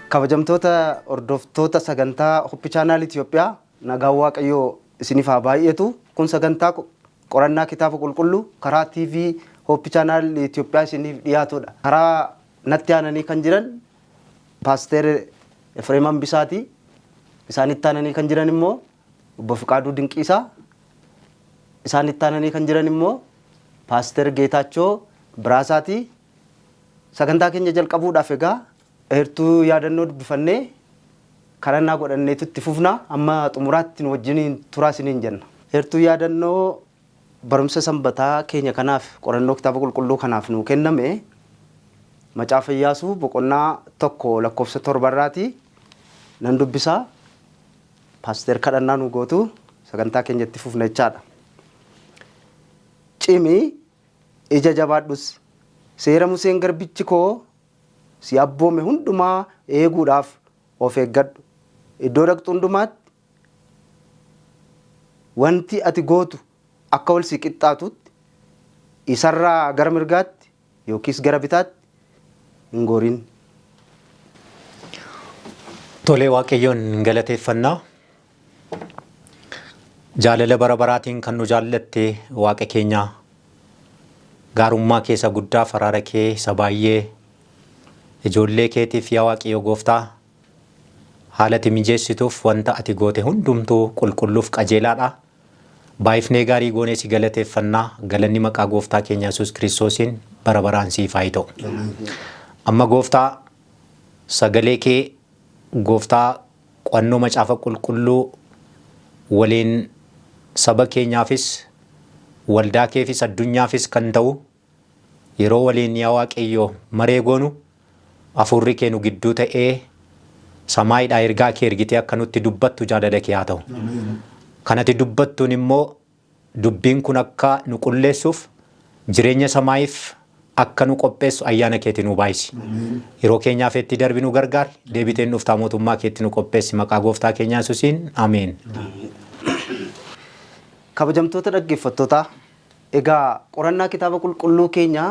Kabajamtoota hordoftoota sagantaa Hope Channel Itoophiyaa, nagaan Waaqayyoo isiniif haa baay'atu. Kun sagantaa qorannaa kitaaba qulqulluu karaa TV Hope Channel Itoophiyaa isiniif dhiyaatudha. Karaa natti aananii kan jiran Paaster Efreem Hambisaati. Isaanitti aananii kan jiran immoo Obbo Fiqaaduu Dinqiisaa. Isaanitti aananii kan jiran immoo Paaster Geetaachoo Biraasaati. Sagantaa keenya jalqabuudhaaf egaa heertuu yaadannoo dubbifannee kadhannaa godhanneetu itti fufna. Amma xumuraatti nu wajjiniin turaa isiniin jenna. Heertuu yaadannoo barumsa sanbataa keenya kanaaf, qorannoo kitaaba qulqulluu kanaaf nuu kenname Macaafa Iyyaasuu boqonnaa 1 lakkoofsa 7 irraati nan dubbisaa. Paaster kadhannaa nu gootu, sagantaa keenya itti fufna jechaadha. Cimi, ija jabaadhus, seera Museen garbichi koo si abboome hundumaa eeguudhaaf of eeggadhu. Iddoo dhaqxu hundumaatti wanti ati gootu akka wal si qixxaatutti isarraa gara mirgaatti yookiis gara bitaatti hin gorin. Tolee, Waaqayyoon galateeffannaa. Jaalala bara baraatiin kan nu jaallatte Waaqa keenyaa, gaarummaa kee isa guddaa, araara kee isa baay'ee ijoollee keetiif, yaa Waaqayyo Gooftaa, haala ati mijeessituuf wanta ati goote hundumtuu qulqulluuf qajeelaadha. Baay'ifnee gaarii goonee si galateeffannaa. Galanni maqaa Gooftaa keenya Yesuus Kiristoosiin bara baraan siif haa ta'u. Amma Gooftaa, sagalee kee, Gooftaa, qo'annoo Macaafa Qulqulluu waliin saba keenyaafis, waldaa keefis, addunyaafis kan ta'u yeroo waliin, yaa Waaqayyo, maree goonu, hafuurri kee nu gidduu ta'ee samaayidhaa ergaa kee ergitee akka nutti dubbattu jaalala kee haa ta'u. Kanati dubbattuun immoo dubbiin kun akka nu qulleessuuf, jireenya samaayiif akka nu qopheessu ayyaana keetiin nu baay'isi. Yeroo keenyaaf itti darbi nu gargaari. Deebiteen dhuftaa mootummaa keetti nu qopheessi. Maqaa Gooftaa keenyaa Yesuusiin. Ameen. Kabajamtoota dhaggeeffattootaa, egaa qorannaa kitaaba qulqulluu keenya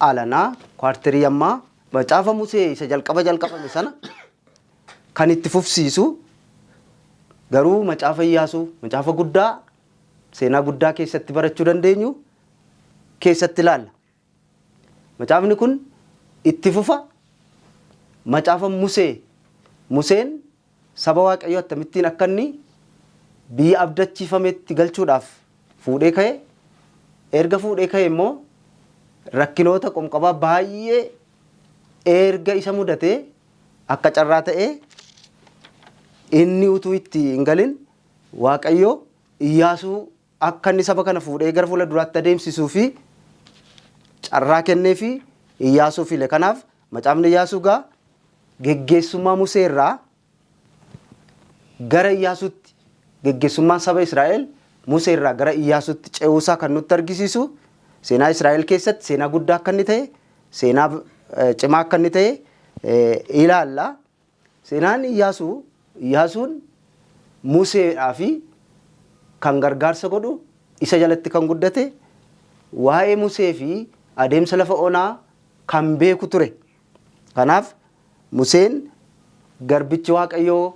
alanaa quarter ammaa Macaafa Musee isa jalqaba jalqabame sana kan itti fufsiisu, garuu Macaafa Iyyaasuu, macaafa guddaa seenaa guddaa keessatti barachuu dandeenyu keessatti ilaalla. Macaafni kun itti fufa Macaafa Musee. Museen saba Waaqayyoo akkamittiin akka inni biyya abdachiifametti galchuudhaaf fuudhee ka'e, erga fuudhee ka'e immoo rakkinoota qomqabaa baay'ee erga isa mudatee, akka carraa ta'ee inni utuu itti hin galin Waaqayyo Iyyaasuu akka inni saba kana fuudhee gara fuula duraatti adeemsisuu fi carraa kennee fi Iyyaasuu file. Kanaaf Macaafni Iyyaasuu gaa geggeessummaa Musee irraa gara Iyyaasuutti, geggeessummaan saba Israa'el Musee irraa gara Iyyaasuutti ce'uusaa kan nutti argisiisu, seenaa Israa'el keessatti seenaa guddaa akka inni ta'e, seenaa cimaa akka inni ta'e ilaalla. Seenaan Iyyaasuu, Iyyaasuun Museedhaa fi kan gargaarsa godhu, isa jalatti kan guddate, waa'ee Musee fi adeemsa lafa onaa kan beeku ture. Kanaaf Museen garbichi Waaqayyoo,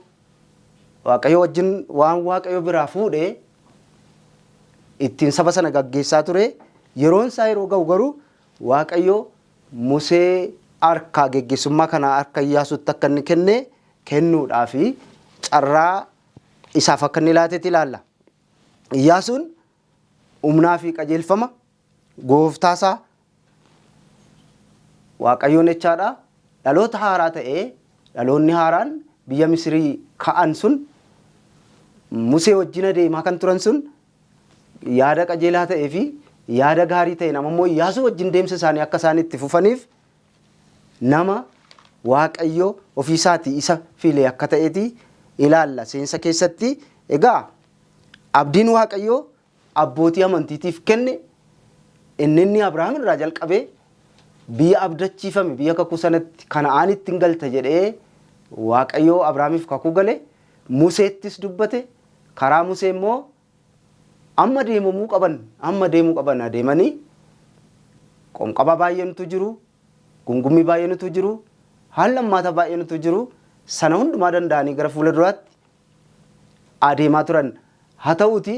Waaqayyo wajjin waan Waaqayyo biraa fuudhee ittiin saba sana gaggeessaa ture. Yeroon isaa yeroo ga'u garuu Waaqayyo Musee harkaa geggeessummaa kana harka Iyyaasuutti akka inni kenne kennuudhaa fi carraa isaaf akka inni laatetti ilaalla. Iyyaasuun humnaa fi qajeelfama gooftaasaa Waaqayyoon jechaadha. Dhaloota haaraa ta'ee, dhaloonni haaraan biyya Misirii ka'an sun, Musee wajjin adeemaa kan turan sun, yaada qajeelaa ta'ee fi yaada gaarii ta'e nama immoo Iyyaasuu wajjin deemsa isaanii akka isaan itti fufaniif nama Waaqayyo ofiisaatii isa file akka ta'eeti ilaalla seensa keessatti. Egaa abdiin Waaqayyo abbootii amantiitiif kenne inni Abrahaam irraa jalqabee biyya abdachiifame, biyya kakuu sanatti, Kana'aanitti hin galta jedhee Waaqayyo Abrahaamiif kakuu gale, Museettis dubbate, karaa Musee immoo amma deemamuu qaban, amma deemuu qaban adeemanii, qomqabaa baay'eentu jiru, gungummii baay'eentu jiru, haala hammaataa baay'eentu jiru. Sana hundumaa danda'anii gara fuula duraatti adeemaa turan. Haa ta'uuti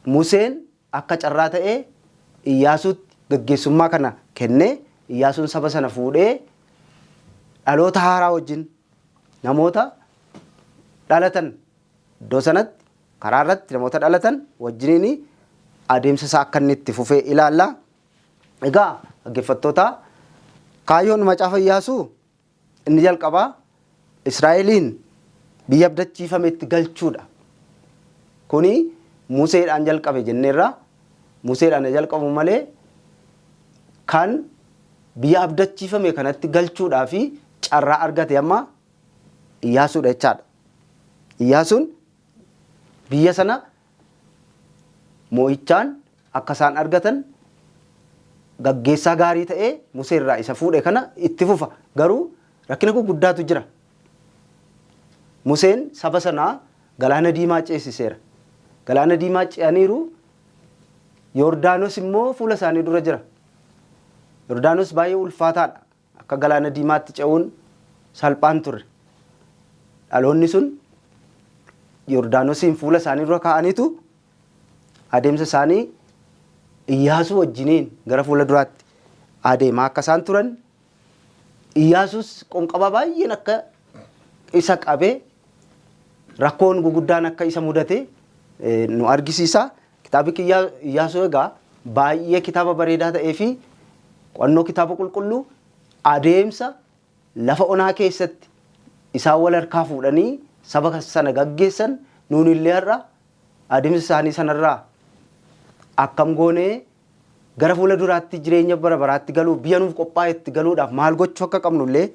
Museen akka carraa ta'ee Iyyaasuutti gaggeessummaa kana kennee, Iyyaasuun saba sana fuudhee dhaloota haaraa wajjin, namoota dhalatan iddoo sanatti karaa irratti namoota dhalatan wajjiniin adeemsa isaa akka inni itti fufee ilaalla. Egaa dhaggeeffattoota, kaayyoon macaafa Iyyaasuu inni jalqabaa Israa'eliin biyya abdachiifametti galchuudha. Kuni Museedhaan jalqabe jenneerra. Museedhaan jalqabu malee kan biyya abdachiifame kanatti galchuudhaa fi carraa argate amma Iyyaasuudha jechaadha. Iyyaasuun biyya sana moo'ichaan akka isaan argatan gaggeessaa gaarii ta'ee Musee irraa isa fuudhe kana itti fufa. Garuu rakkina gurguddaatu jira. Museen saba sanaa Galaana Diimaa ceesiseera. Galaana Diimaa ce'aniiru. Yordaanos immoo fuula isaanii dura jira. Yordaanos baay'ee ulfaataadha. Akka Galaana Diimaatti ce'uun salphaan turre. Dhaloonni sun Yordaanosiin fuula isaanii dura kaa'aniitu adeemsa isaanii Iyyaasuu wajjiniin gara fuula duraatti adeemaa akka isaan turan, Iyyaasuus qonqabaa baay'een akka isa qabee, rakkoon guguddaan akka isa mudate nu argisiisa. Kitaabni Iyyaasuu egaa baay'ee kitaaba bareedaa ta'ee fi qo'annoo kitaaba qulqulluu adeemsa lafa onaa keessatti isaan wal harkaa fuudhanii saba sana gaggeessan, nuun illee har'a adeemsa isaanii sanarraa akkam goonee gara fuula duraatti jireenya bara baraatti galuu, biyya nuuf qophaa'etti galuudhaaf maal gochuu akka qabnu illee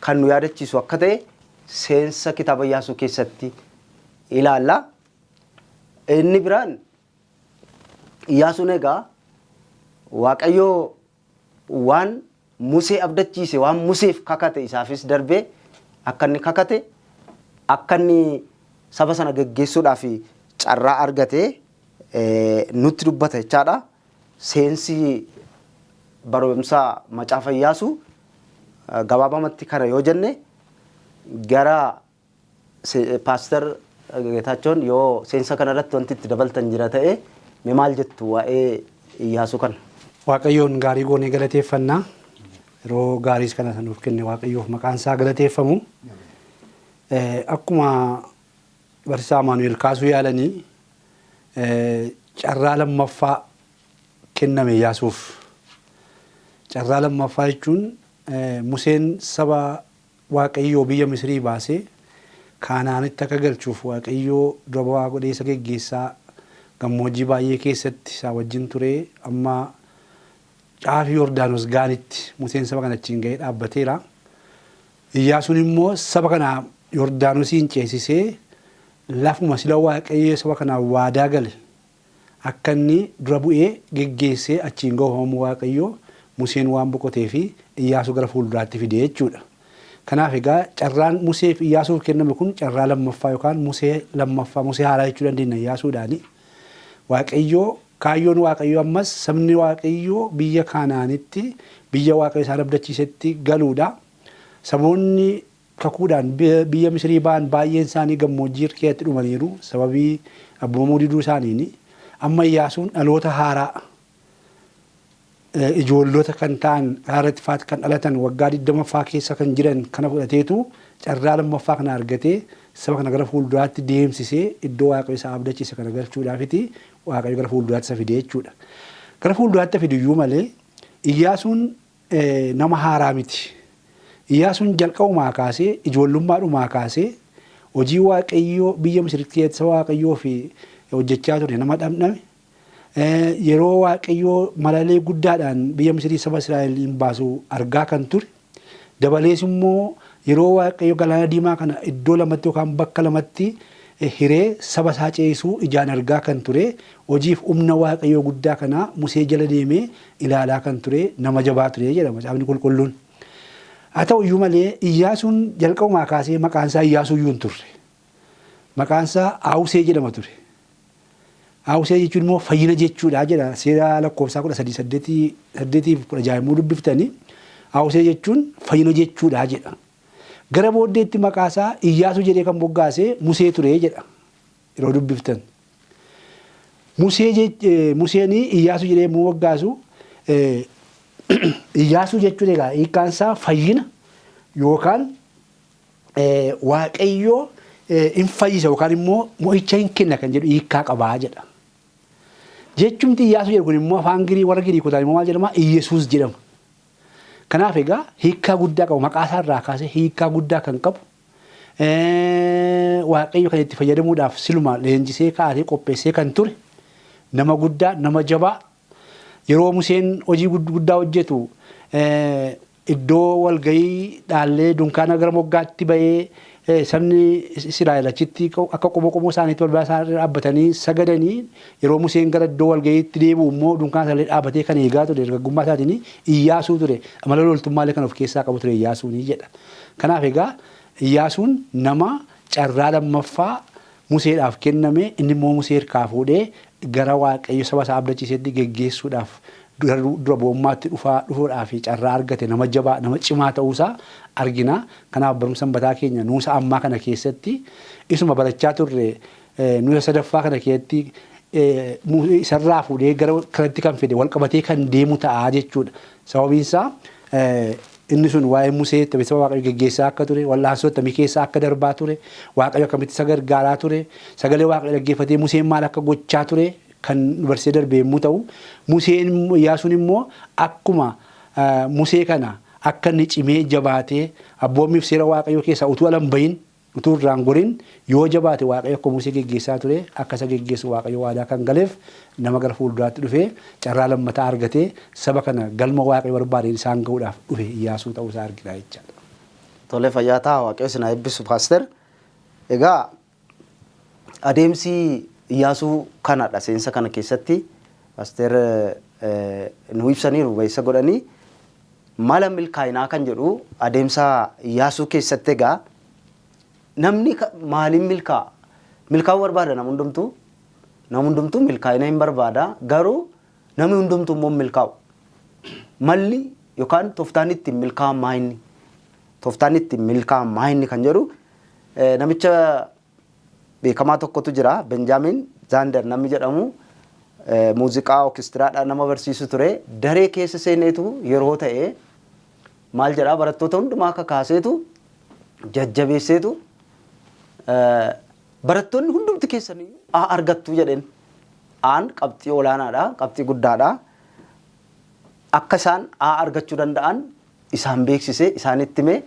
kan nu yaadachiisu akka ta'e seensa kitaaba Iyyaasuu keessatti ilaalla. Inni biraan Iyyaasuun egaa Waaqayyoo waan Musee abdachiise, waan Museef kakate isaafis darbee akka inni kakate, akka inni saba sana geggeessuudhaaf carraa argate nutti dubbata jechaadha. Seensi barumsa macaafa Iyyaasuu gabaabamatti kana yoo jenne, gara Paaster Geetaachoon, yoo seensa kanarratti wanti itti dabaltan jira ta'e, mee maal jettu waa'ee Iyyaasuu kana? Waaqayyoon gaarii goonee galateeffannaa. Yeroo gaariis kana nuuf kenne Waaqayyoof maqaan isaa galateeffamu. Akkuma barsiisaa Amaanu'el kaasuu yaalanii, carraa lammaffaa kenname Iyyaasuuf. Carraa lammaffaa jechuun Museen saba Waaqayyoo biyya Misirii baasee Kaanaanitti akka galchuuf Waaqayyoo dura ba'aa godhee isa geggeessaa gammoojjii baay'ee keessatti isaa wajjin turee amma caafii Yordaanos ga'anitti Museen saba kana achiin ga'ee dhaabbateera. Iyyaasuun immoo saba kana Yordaanosiin ceesisee lafuma sila Waaqayyo saba kanaaf waadaa gale akka inni dura bu'ee geggeessee achiin ga'uuf amma Waaqayyo Museen waan boqotee fi Iyyaasuu gara fuulduraatti fide jechuudha. Kanaaf egaa carraan Musee fi Iyyaasuuf kenname kun carraa lammaffaa yookaan Musee lammaffaa, Musee haaraa jechuu dandeenya Iyyaasuudhaani. Waaqayyo kaayyoon Waaqayyo ammas sabni Waaqayyo biyya Kaanaanitti, biyya Waaqayyo isaan abdachiisetti galuudha. Saboonni kakuudhaan biyya Misirii ba'an baay'een isaanii gammoojjii keessatti dhumaniiru sababii abboomamuu diduu isaaniini. Amma Iyyaasuun dhaloota haaraa, ijoollota kan ta'an, karaa irratti faat kan dhalatan, waggaa 20ffaa keessa kan jiran kana fudhateetu carraa lammaffaa kana argatee saba kana gara fuulduraatti deemsisee iddoo Waaqayyo isa abdachiise kana galchuudhaafiti Waaqayyo gara fuulduraatti isa fide jechuudha. Gara fuulduraatti fidu iyyuu malee Iyyaasuun nama haaraa miti. Iyyaasuun jalqabumaa kaasee, ijoollummaadhumaa kaasee hojii Waaqayyoo biyya Misiritti keessatti saba Waaqayyoo fi hojjechaa ture nama dhamdhame. Yeroo Waaqayyoo malalee guddaadhaan biyya Misirii saba Israa'el hin baasu argaa kan ture. Dabalees immoo yeroo Waaqayyo Galaana Diimaa kana iddoo lamatti yookaan bakka lamatti hiree saba isaa ceesisuu ijaan argaa kan ture, hojiif humna Waaqayyoo guddaa kana Musee jala deemee ilaalaa kan ture nama jabaa ture jedha Macaafni Qulqulluun. Haa ta'u iyyuu malee Iyyaasuun jalqabumaa kaasee maqaan isaa Iyyaasuu iyyuu hin turre. Maqaan isaa Aawusee jedhama ture. Aawusee jechuun immoo fayyina jechuudha jedha seera lakkoofsaa 13 8 fi 16 yommuu dubbiftani, Aawusee jechuun fayyina jechuudha jedha. Gara booddeetti maqaa isaa Iyyaasuu jedhee kan moggaase Musee ture jedha yeroo dubbiftan. Museen Iyyaasuu jedhee yommuu moggaasu, Iyyaasuu jechuun egaa hiikkaan isaa fayyina yookaan Waaqayyo in fayyisa yookaan immoo mo'icha hin kenna kan jedhu hiikkaa qabaa jedha. Jechumti Iyyaasuu jedhu kun immoo afaan Girii warra Giriikotaan immoo maal jedhama? Iyyasuus jedhama. Kanaaf egaa hiikkaa guddaa qaba. Maqaa isaa irraa kaasee hiikkaa guddaa kan qabu, Waaqayyo kan itti fayyadamuudhaaf siluma leenjisee kaa'atee qopheessee kan ture, nama guddaa, nama jabaa, yeroo Museen hojii guddaa hojjetu iddoo walgahii dhaallee dunkaana gara moggaatti ba'ee, sabni Israa'el achitti akka qomoo qomoo isaaniitti balbala isaanii dhaabbatanii sagadanii, yeroo Museen gara iddoo walgahiitti deebi'u immoo dunkaana isaanii dhaabbatee kan eegaa ture dargaggummaa isaatiin Iyyaasuu ture. Amala loltummaalee kan of keessaa qabu ture Iyyaasuun jedha. Kanaaf egaa Iyyaasuun nama carraa lammaffaa Museedhaaf kenname, inni immoo Musee harkaa fuudhee gara Waaqayyo saba isaa abdachiisetti geggeessuudhaaf dura bu'ummaatti dhufaa dhufuudhaaf carraa argate, nama jabaa, nama cimaa ta'uusaa argina. Kanaaf barumsa sanbataa keenya nuusa ammaa kana keessatti isuma barachaa turre, nuusa sadaffaa kana keessatti isarraa fuudhee gara kanatti kan fide wal qabatee kan deemu ta'a jechuudha. Sababiin isaa inni sun waa'ee Musee saba Waaqayyo geggeessaa akka ture, wal'aansoo attamii keessa akka darbaa ture, Waaqayyo akkamitti isa gargaaraa ture, sagalee Waaqayyo dhaggeeffatee Museen maal akka gochaa ture kan nu barsiisee darbe yommuu ta'u, Museen Iyyaasuun immoo akkuma Musee kana akka inni cimee jabaatee abboommiif seera Waaqayyoo keessaa utuu ala hin bahin, utuu irraa hin gorin yoo jabaate Waaqayyo akkuma Musee geggeessaa ture akka isa geggeessu Waaqayyo waadaa kan galeef, nama gara fuulduraatti dhufee carraa lammataa argatee saba kana galma Waaqayyo barbaadeen isaan ga'uudhaaf dhufe Iyyaasuu ta'uu isaa argina jechaadha. Tole, fayyaa ta'a, Waaqayyo isin haa eebbisu, Paaster. Egaa adeemsi Iyyaasuu kanadha. Seensa kana keessatti Paaster nu ibsaniiru, ba'eessa godhanii, mala milkaa'inaa kan jedhu adeemsa Iyyaasuu keessatti. Egaa namni maaliin milkaa'a? Milkaa'uu barbaada nama hundumtuu. Nama hundumtuu milkaa'ina hin barbaada. Garuu namni hundumtuu immoo hin milkaa'u. Malli yookaan tooftaan ittiin milkaa'an maa inni? Tooftaan ittiin milkaa'an maa inni kan jedhu, namicha beekamaa tokkotu jira. Benjaamin Zaandar namni jedhamu muuziqaa orkestiraadhaan nama barsiisu ture. Daree keessa seeneetu yeroo ta'e maal jedhaa, barattoota hundumaa kakaaseetu, jajjabeesseetu, "Barattoonni hundumti keessaniyyuu A argattu" jedheen. Aan qabxii olaanaadha, qabxii guddaadha. Akka isaan A argachuu danda'an isaan beeksise, isaanitti hime.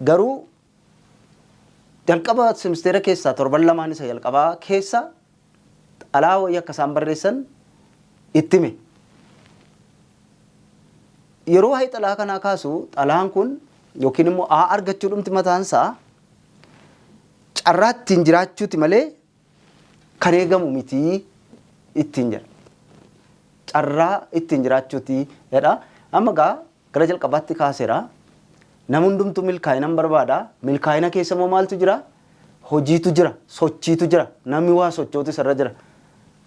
Garuu jalqaba simisteera keessaa torban lamaan isa jalqabaa keessa xalaa wayii akka isaan barreessan itti hime. Yeroo waa'ee xalaa kanaa kaasu, xalaan kun yookiin immoo A argachuu dhumti mataan isaa carraa ittiin jiraachuuti malee kan eegamu miti ittiin jedha. Carraa ittiin jiraachuuti jedha. Amma gaa gara jalqabaatti kaaseera. Nama hundumtuu milkaa'ina hin barbaada. Milkaa'ina keessa immoo maaltu jira? Hojiitu jira, sochiitu jira. Namni waa sochootu isarra jira.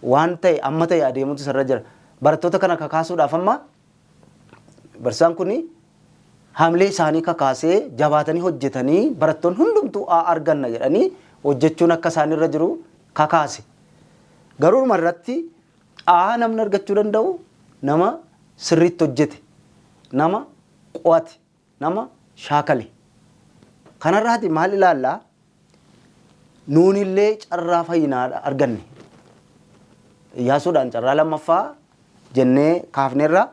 Waan ta'e amma ta'e adeemutu isarra jira. Barattoota kana kakaasuudhaaf amma barsiisaan kun haamilee isaanii kakaasee, jabaatanii hojjetanii barattoonni hundumtuu A arganna jedhanii hojjechuun akka isaanirra jiru kakaase. Garuu dhuma irratti A namni argachuu danda'u nama sirriitti hojjete, nama qo'ate, nama shaakale. Kanarraati maal ilaallaa? Nuunillee carraa fayyinaa arganne. Iyyaasuudhaan carraa lammaffaa jennee kaafnerra,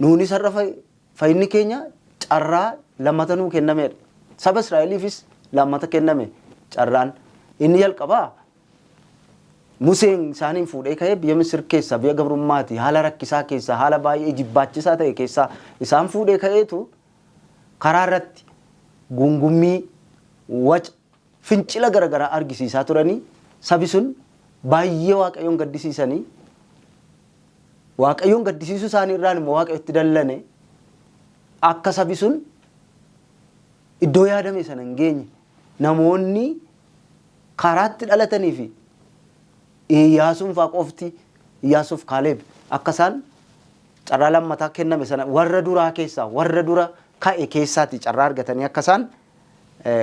nuunis har'a fayyinni keenya carraa lammata nuu kennameedha. Saba Israa'eliifis lammata kenname carraan. Inni jalqabaa Museen isaaniin fuudhee ka'ee biyya Misir keessaa, biyya gabrummaati, haala rakkisaa keessaa, haala baay'ee jibbaachisaa ta'e keessaa isaan fuudhee ka'eetu karaa irratti guungummii, waca, fincila garaagaraa argisiisaa turanii, sabi sun baay'ee Waaqayyoon gaddisiisanii, Waaqayyoon gaddisiisuu isaanii irraan immoo Waaqayyotti dallane, akka sabi sun iddoo yaadame sana hin geenye, namoonni karaatti dhalatanii fi Iyyaasuun faa qofti, Iyyaasuuf Kaaleeb, akka isaan carraa lammataa kenname sana warra duraa keessaa warra dura ka'e keessaati carraa argatanii akka isaan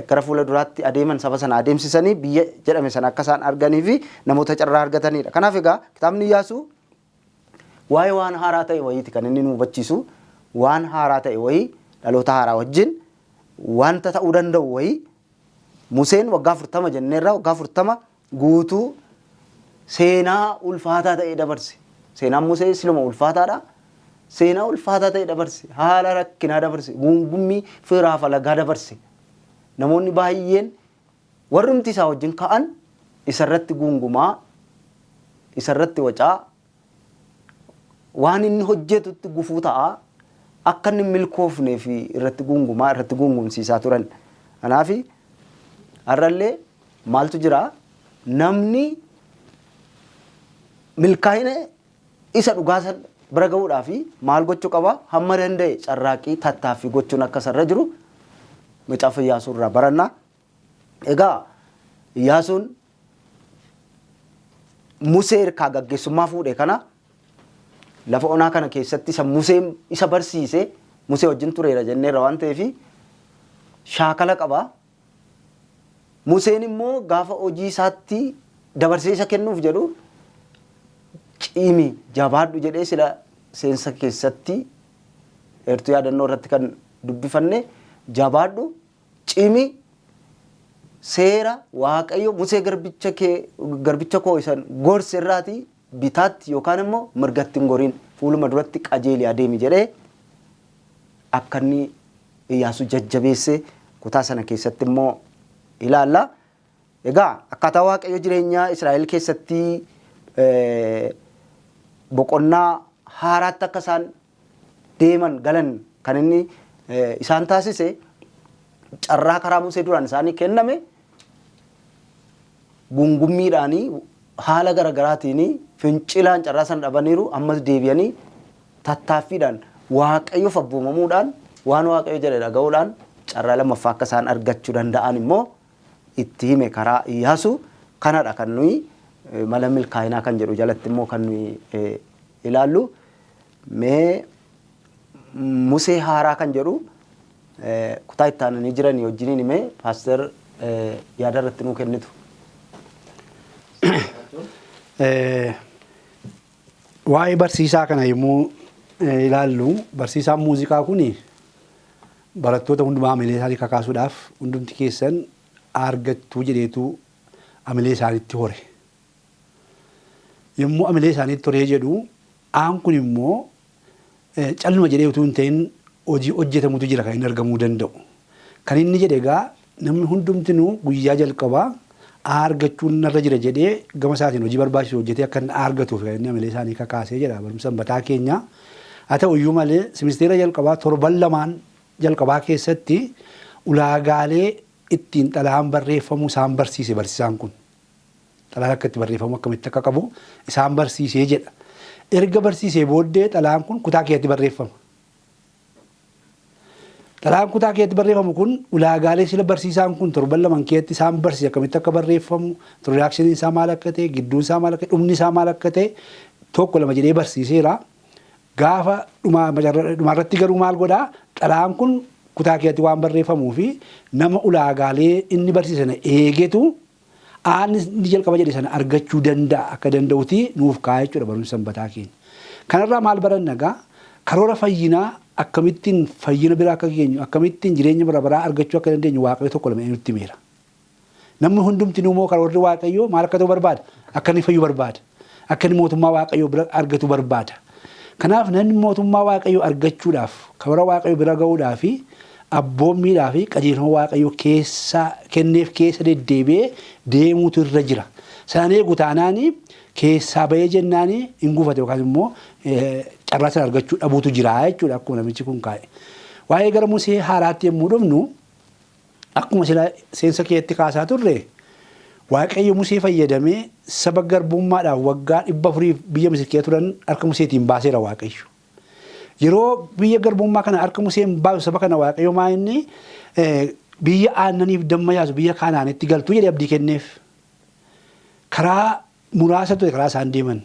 gara fuula duraatti adeeman, saba sana adeemsisanii biyya jedhame sana akka isaan arganii fi namoota carraa argatanidha. Kanaaf egaa kitaabni Iyyaasuu waa'ee waan haaraa ta'e wayiiti kan inni nu hubachiisu. Waan haaraa ta'e wayii, dhaloota haaraa wajjin wanta ta'uu danda'u wayii. Museen waggaa 40 jenneerra, waggaa 40 guutuu seenaa ulfaataa ta'e dabarse. Seenaan Musee siluma ulfaataadha. Seenaa ulfaataa ta'e dabarse, haala rakkinaa dabarse, guungummii firaaf alagaa dabarse. Namoonni baay'een warrumti isaa wajjin ka'an isarratti guungumaa, isarratti wacaa, waan inni hojjetutti gufuu ta'a, akka inni milkoofnee fi irratti guungumaa, irratti guungumsiisaa turan. Kanaaf har'allee maaltu jira? Namni milkaa'ina isa dhugaa san bira ga'uudhaa fi maal gochuu qaba? Hamma danda'e carraaqqii, tattaaffii gochuun akka isarra jiru macaafa Iyyaasuu irraa baranna. Egaa Iyyaasuun Musee irkaa gaggeessummaa fuudhe kana lafa onaa kana keessatti isa Museen isa barsiise, Musee wajjin tureera jenneerra waan ta'eef shaakala qaba. Museen immoo gaafa hojii isaatti dabarsee isa kennuuf jedhu, "Cimi, jabaadhu" jedhee, sila seensa keessatti eertuu yaadannoo irratti kan dubbifanne, "Jabaadhu, cimi, seera Waaqayyo Musee garbicha kee, garbicha koo isan gorse irraatii bitaatti yookaan immoo mirgatti hin gorin, fuuluma duratti qajeeli adeemi" jedhee akka inni Iyyaasuu jajjabeesse kutaa sana keessatti immoo ilaalla. Egaa akkaataa Waaqayyo jireenya Israa'el keessatti boqonnaa haaraatti akka isaan deeman galan kan inni isaan taasise, carraa karaa Musee duraan isaanii kenname gungummiidhaanii, haala garaagaraatiin, fincilaan carraa sana dhabaniiru. Ammas deebi'anii tattaaffiidhaan, Waaqayyoof abboomamuudhaan, waan Waaqayyo jedhe dhaga'uudhaan carraa lammaffaa akka isaan argachuu danda'an immoo itti hime karaa Iyyaasuu. Kanadha kan nuyi mala milkaa'inaa kan jedhu jalatti immoo kan nuyi ilaallu. Mee Musee haaraa kan jedhu kutaa itti aananii jiranii wajjiniin himee paaster yaada irratti nuu kennitu. Waa'ee barsiisaa kana yommuu ilaallu, barsiisaan muuziqaa kun barattoota hundumaa amilee isaanii kakaasuudhaaf "Hundumti keessan argattuu" jedheetu amilee isaaniitti hore. Yommuu amilee isaaniitti horee jedhu, aan kun immoo calluma jedhee utuu hin ta'in hojii hojjetamutu jira kan inni argamuu danda'u. Kan inni jedhe egaa, namni hundumtinuu guyyaa jalqabaa argachuun narra jira jedhee gama isaatiin hojii barbaachisu hojjetee akka inni argatuuf kan inni amilee isaanii kakaasee jedha barumsa sanbataa keenya. Haa ta'u iyyuu malee, simisteera jalqabaa torban lamaan jalqabaa keessatti ulaagaalee ittiin xalayaan barreeffamu isaan barsiise barsiisaan kun. Xalayaan akka itti barreeffamu, akkamitti akka qabu isaan barsiisee jedha. Erga barsiisee booddee xalayaan kun kutaa keessatti barreeffama. Xalayaan kutaa keessatti barreeffamu kun ulaagaalee sila barsiisaan kun torban laman keessatti isaan barsiise, akkamitti akka barreeffamu, introductioniin isaa maal akka ta'e, gidduun isaa maal akka ta'e, dhumni isaa maal akka ta'e tokko lama jedhee barsiiseera. Gaafa dhumarratti garuu maal godhaa? Xalayaan kun kutaa keessatti waan barreeffamuu fi nama ulaagaalee inni barsiise sana eegetu aan inni jalqaba jedhe sana argachuu danda'a, akka danda'uti nuuf kaa'aa jechuudha barumsa sanbataa keenya. Kanarraa maal baranna egaa? Karoora fayyinaa, akkamittiin fayyina bira akka geenyu, akkamittiin jireenya bara baraa argachuu akka dandeenyu Waaqayyo tokko lama nutti himeera. Namni hundumtinuu immoo karoorri Waaqayyoo maal akka ta'u barbaada? Akka inni fayyu barbaada. Akka inni mootummaa Waaqayyoo bira argatu barbaada. Kanaaf namni mootummaa Waaqayyoo argachuudhaaf, karoora Waaqayyoo bira ga'uudhaaf, abboommiidhaa fi qajeelfama Waaqayyoo keessa kenneef keessa deddeebi'ee deemuutu irra jira. Sanaan eegu taanaani keessaa bahee jennaani hin gufate yookaan immoo carraa sana argachuu dhabuutu jira jechuudha akkuma namichi kun kaa'e. Waa'ee gara Musee haaraatti yommuu dhufnu, akkuma sila seensa keetti kaasaa turre, Waaqayyo Musee fayyadamee saba garbummaadhaaf waggaa 400f biyya Misir keessa turan harka Museetiin baaseera Waaqayyo. Yeroo biyya garbummaa kana harka Museen baasu saba kana, Waaqayyo maa inni biyya aannaniif damma yaasu, biyya Kaanaanitti galtuu jedhee abdii kenneef. Karaa muraasa ture karaa isaan deeman.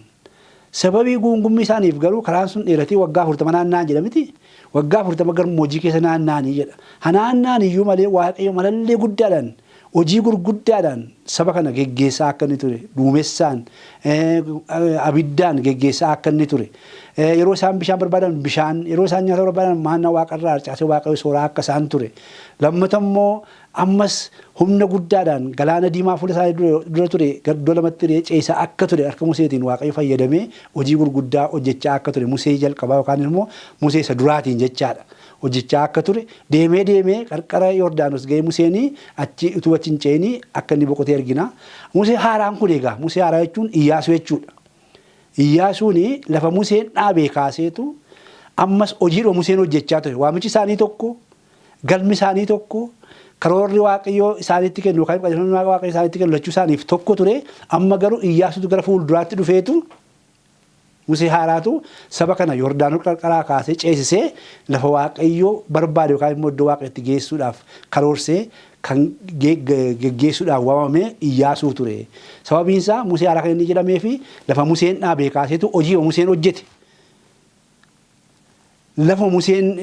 Sababii guungummii isaaniif garuu karaan sun dheeratee waggaa 40 naanna'an jedhamiti. Waggaa 40 gammoojjii keessa naanna'anii jedha. Naanna'an iyyuu malee Waaqayyo malallee guddaadhaan hojii gurguddaadhaan saba kana geggeessaa akka inni ture, duumessaan, abiddaan geggeessaa akka inni ture. Yeroo isaan bishaan barbaadan bishaan, yeroo isaan nyaata barbaadan maannaa waaqarraa harcaasee Waaqayyo sooraa akka isaan ture. Lammata immoo ammas humna guddaadhaan galaana diimaa fuula isaanii dura ture iddoo lamatti ceesaa akka ture harka Museetiin Waaqayyo fayyadamee hojii gurguddaa hojjechaa akka ture Musee jalqabaa yookaan immoo Musee isa duraatiin jechaadha. Hojjechaa akka ture deemee deemee qarqara Yordaanos ga'ee Museenii achi utuu achi hin ce'inii akka inni boqotee argina. Musee haaraan kun egaa Musee haaraa jechuun Iyyaasuu jechuudha. Iyyaasuun lafa Museen dhaabee kaaseetu ammas hojiidhuma Museen hojjechaa ture. Waamichi isaanii tokko, galmi isaanii tokko, karoorri Waaqayyoo isaanitti kennu yookaan qajeelfamni Waaqayyoo isaanitti kennu lachuu isaaniif tokko ture. Amma garuu Iyyaasuutu gara fuulduraatti dhufeetu Musee haaraatu saba kana Yordaanos qarqaraa kaasee ceesisee lafa Waaqayyoo barbaade yookaan immoo iddoo Waaqayyotti geessuudhaaf karoorsee kan geggeessuudhaaf waamame Iyyaasuu ture. Sababiin isaa Musee haaraa kan inni jedhamee fi lafa Museen dhaabee kaaseetu hojii Museen hojjete. Lafa Museen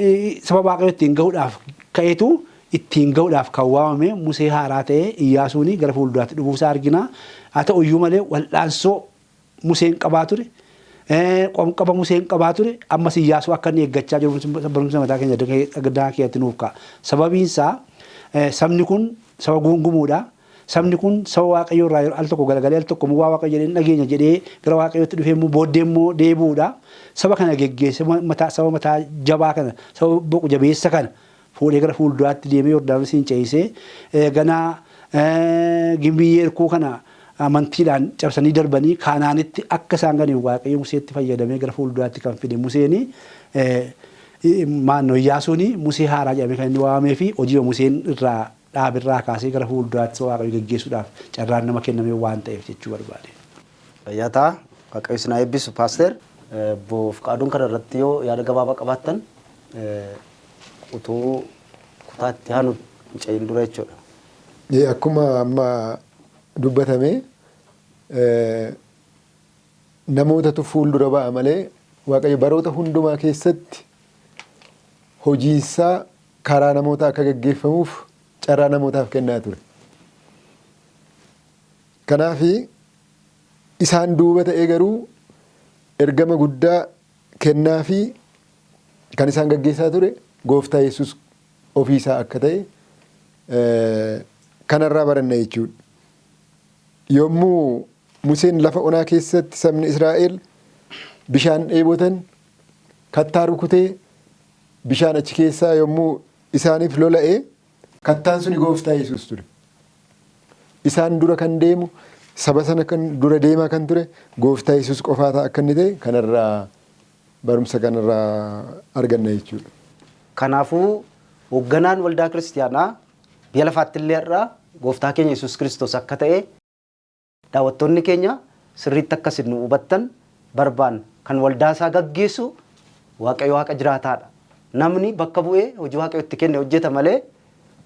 saba Waaqayyoo ittiin gahuudhaaf ka'eetu ittiin gahuudhaaf kan waamame Musee haaraa ta'ee Iyyaasuun gara fuulduraatti dhufuusaa argina. Haa ta'u iyyuu malee wal'aansoo Museen qabaa ture, qomqaba Museen qabaa ture, ammas Iyyaasuu akka inni eeggachaa jiru barumsa mataa keenya gaddaa keessatti nuuf ka'a. Sababiin isaa sabni kun saba guungumuudha. Sabni kun saba Waaqayyoo irraa yeroo al tokko galagalee al tokko immoo waa Waaqayyo jedhee hin dhageenya jedhee gara Waaqayyootti dhufee immoo booddee immoo deebi'uudha. Saba kana geggeesse mataa saba mataa jabaa kana saba boqu jabeessa kana fuudhee gara fuulduraatti deemee Yordaanosiin ce'isee ganaa gimbii Yeerkoo kana amantiidhaan cabsanii darbanii Kaanaanitti akka isaan ganiif Waaqayyo Museetti fayyadamee gara fuulduraatti kan fide Museen maannoo Iyyaasuun Musee haaraa jedhamee kan inni waamamee fi hojii Museen irraa dhaabirraa kaasee gara fuulduraatti Waaqayyo geggeessuudhaaf carraan nama kenname waan ta'eef jechuu barbaade. Fayyaa ta'a. Waaqayyo isin haa eebbisu paaster. Obbo Fiqaaduun kana irratti yoo yaada gabaabaa qabaattan utuu kutaa itti aanu hin ce'in dura jechuudha. Akkuma amma dubbatame namootatu fuuldura ba'a malee Waaqayyo baroota hundumaa keessatti hojiinsaa karaa namoota akka gaggeeffamuuf carraa namootaaf kennaa ture. Kanaaf isaan duuba ta'ee garuu ergama guddaa kennaa fi kan isaan gaggeessaa ture gooftaa Yesuus ofiisaa akka ta'e kanarraa baranna jechuudha. Yommuu Museen lafa onaa keessatti sabni Israa'el bishaan dheebotan kattaa rukutee bishaan achi keessaa yommuu isaaniif lola'e kattaan suni gooftaa Yesuus ture. Isaan dura kan deemu saba sana kan dura deemaa kan ture gooftaa Yesuus qofaa ta'a akka inni ta'e kanarraa barumsa kanarraa arganna jechuudha. Kanaafuu hoogganaan waldaa kiristiyaanaa biyya lafaatti illee har'a gooftaa keenya Yesuus Kiristoos akka ta'e daawwattoonni keenya sirriitti akka isin nu hubattan barbaanna. Kan waldaa isaa gaggeessu Waaqayyo Waaqa jiraataadha. Namni bakka bu'ee hojii Waaqayyo itti kenne hojjeta malee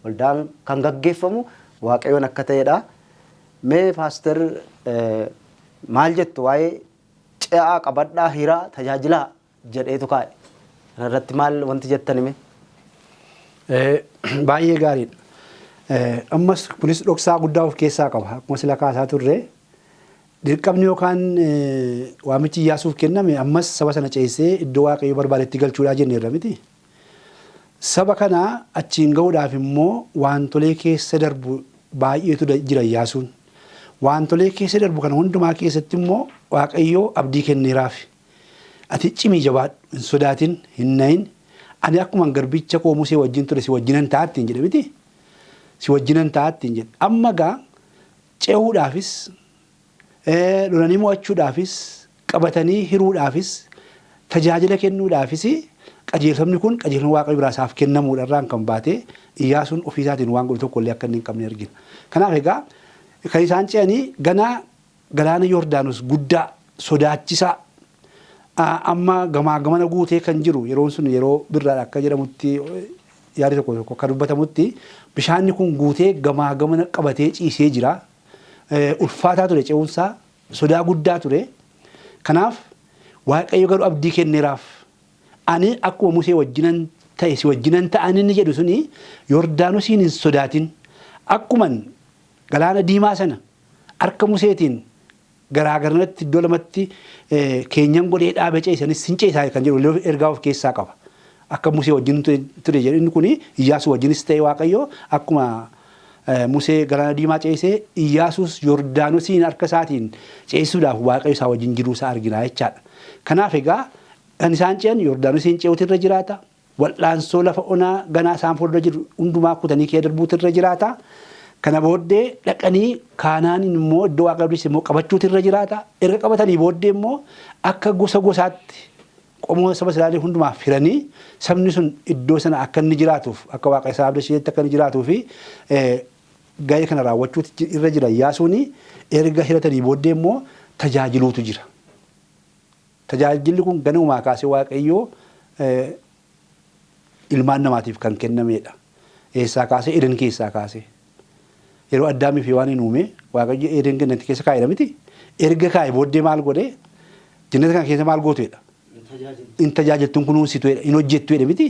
waldaan kan gaggeeffamu Waaqayyoon akka ta'edha. Mee paaster maal jettu waa'ee ce'aa qabadhaa hiraa tajaajilaa jedheetu kaa'e. Kana irratti maal wanti jettan hime? Baay'ee gaariidha. Ammas kunis dhoksaa guddaa of keessaa qaba. Akkuma sila kaasaa turre dirqamni yookaan waamichi Iyyaasuuf kenname ammas saba sana ceesisee iddoo Waaqayyo barbaadetti galchuudhaa jenneerra miti. Saba kana achiin gahuudhaaf immoo waantolee keessa darbu baay'eetu jira Iyyaasuun. Waantolee keessa darbu kana hundumaa keessatti immoo Waaqayyo abdii kenneeraaf. Ati cimii jabaadhu, hin sodaatin, hin na'in. Ani akkuman garbicha koo Musee wajjin ture si wajjinan ta'a ittiin jedhe miti. Si wajjinan ta'a ittiin jedhe. Amma gaa ce'uudhaafis, lolanii mo'achuudhaafis, qabatanii hiruudhaafis, tajaajila kennuudhaafis qajeelfamni kun qajeelfama Waaqayyo biraa isaaf kennamuudha irraan kan baate Iyyaasuun ofiisaatiin waan godhu tokko illee akka inni hin qabne argina. Kanaaf egaa kan isaan ce'anii ganaa galaana Yordaanos guddaa sodaachisaa amma gamaa gamana guutee kan jiru yeroon sun yeroo birraadha akka jedhamutti yaadi tokko tokko akka dubbatamutti bishaanni kun guutee gamaa gamana qabatee ciisee jira. Ulfaataa ture ce'umsaa sodaa guddaa ture. Kanaaf Waaqayyo garuu abdii kenneeraaf. Ani akkuma Musee wajjinan ta'e si wajjinan ta'an inni jedhu suni Yordaanosiin hin sodaatin. Akkuman galaana diimaa sana harka Museetiin garaagaranatti iddoo lamatti keenyan godhee dhaabe ceesanis sin ceesaa kan jedhu ergaa of keessaa qaba. Akka Musee wajjin ture jedhu inni kuni Iyyaasuu wajjinis ta'e Waaqayyo akkuma Musee galaana diimaa ceesee Iyyaasuus Yordaanosiin harka isaatiin ceesisuudhaaf Waaqayyo isaa wajjin jiruu isaa argina jechaadha. Kanaaf egaa kan isaan ce'an Yordaanosiin ce'uutu irra jiraata. Wal'aansoo lafa onaa ganaa isaan fuuldura jiru hundumaa kutanii kee darbuutu irra jiraata. Kana booddee dhaqanii Kaanaaniin immoo iddoo Waaqayyo abdiise immoo qabachuutu irra jiraata. Erga qabatanii booddee immoo akka gosa gosaatti qomoo saba Israa'el hundumaaf hiranii sabni sun iddoo sana akka inni jiraatuuf akka Waaqa isaa abdachiisetti akka inni jiraatuu fi gahee kana raawwachuutu irra jira. Iyyaasuun erga hiratanii booddee immoo tajaajiluutu jira. Tajaajilli kun ganamumaa kaasee Waaqayyoo ilmaan namaatiif kan kennamedha. Eessaa kaasee? Eden keessaa kaasee. Yeroo Addaamii fi Hewaan hin uume Waaqayyo Eden gannatti keessa kaa'edha miti. Erga kaa'e booddee maal godhe? Jannata kana keessa maal gootu jedha? In tajaajiltu, in kunuunsitu jedha, in hojjettu jedhe miti.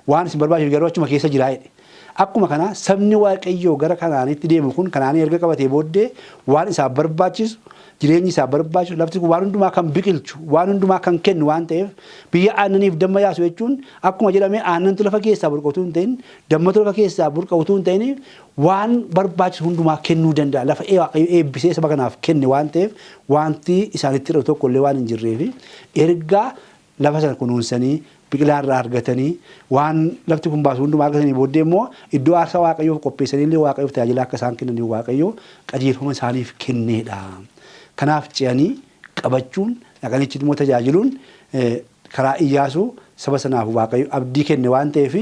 Waan isin barbaachisu garuu achuma keessa jira jedhe. Akkuma kana sabni Waaqayyoo gara Kanaanitti deemu kun Kanaanii erga qabatee booddee waan isaaf barbaachisu jireenyi isaaf barbaachisu lafti kun waan hundumaa kan biqilchu waan hundumaa kan kennu waan ta'eef biyya aannaniif damma yaasu jechuun akkuma jedhame aannantu lafa keessaa burqa utuu hin ta'in dammatu lafa keessaa burqa utuu hin ta'in waan barbaachisu hundumaa kennuu danda'a. Lafa Waaqayyo eebbisee saba kanaaf kenne waan ta'eef wanti isaanitti hir'atu tokko illee waan hin jirreef erga lafa sana kunuunsanii biqilaa irraa argatanii waan lafti kun baasu hundumaa argatanii booddee immoo iddoo aarsaa Waaqayyoof qopheessanii illee Waaqayyoof tajaajila akka isaan kennaniif Waaqayyo qajeelfama isaaniif kenneedha. Kanaaf ce'anii qabachuun dhaqanii achitti immoo tajaajiluun karaa Iyyaasuu saba sanaaf Waaqayyo abdii kenne waan ta'eef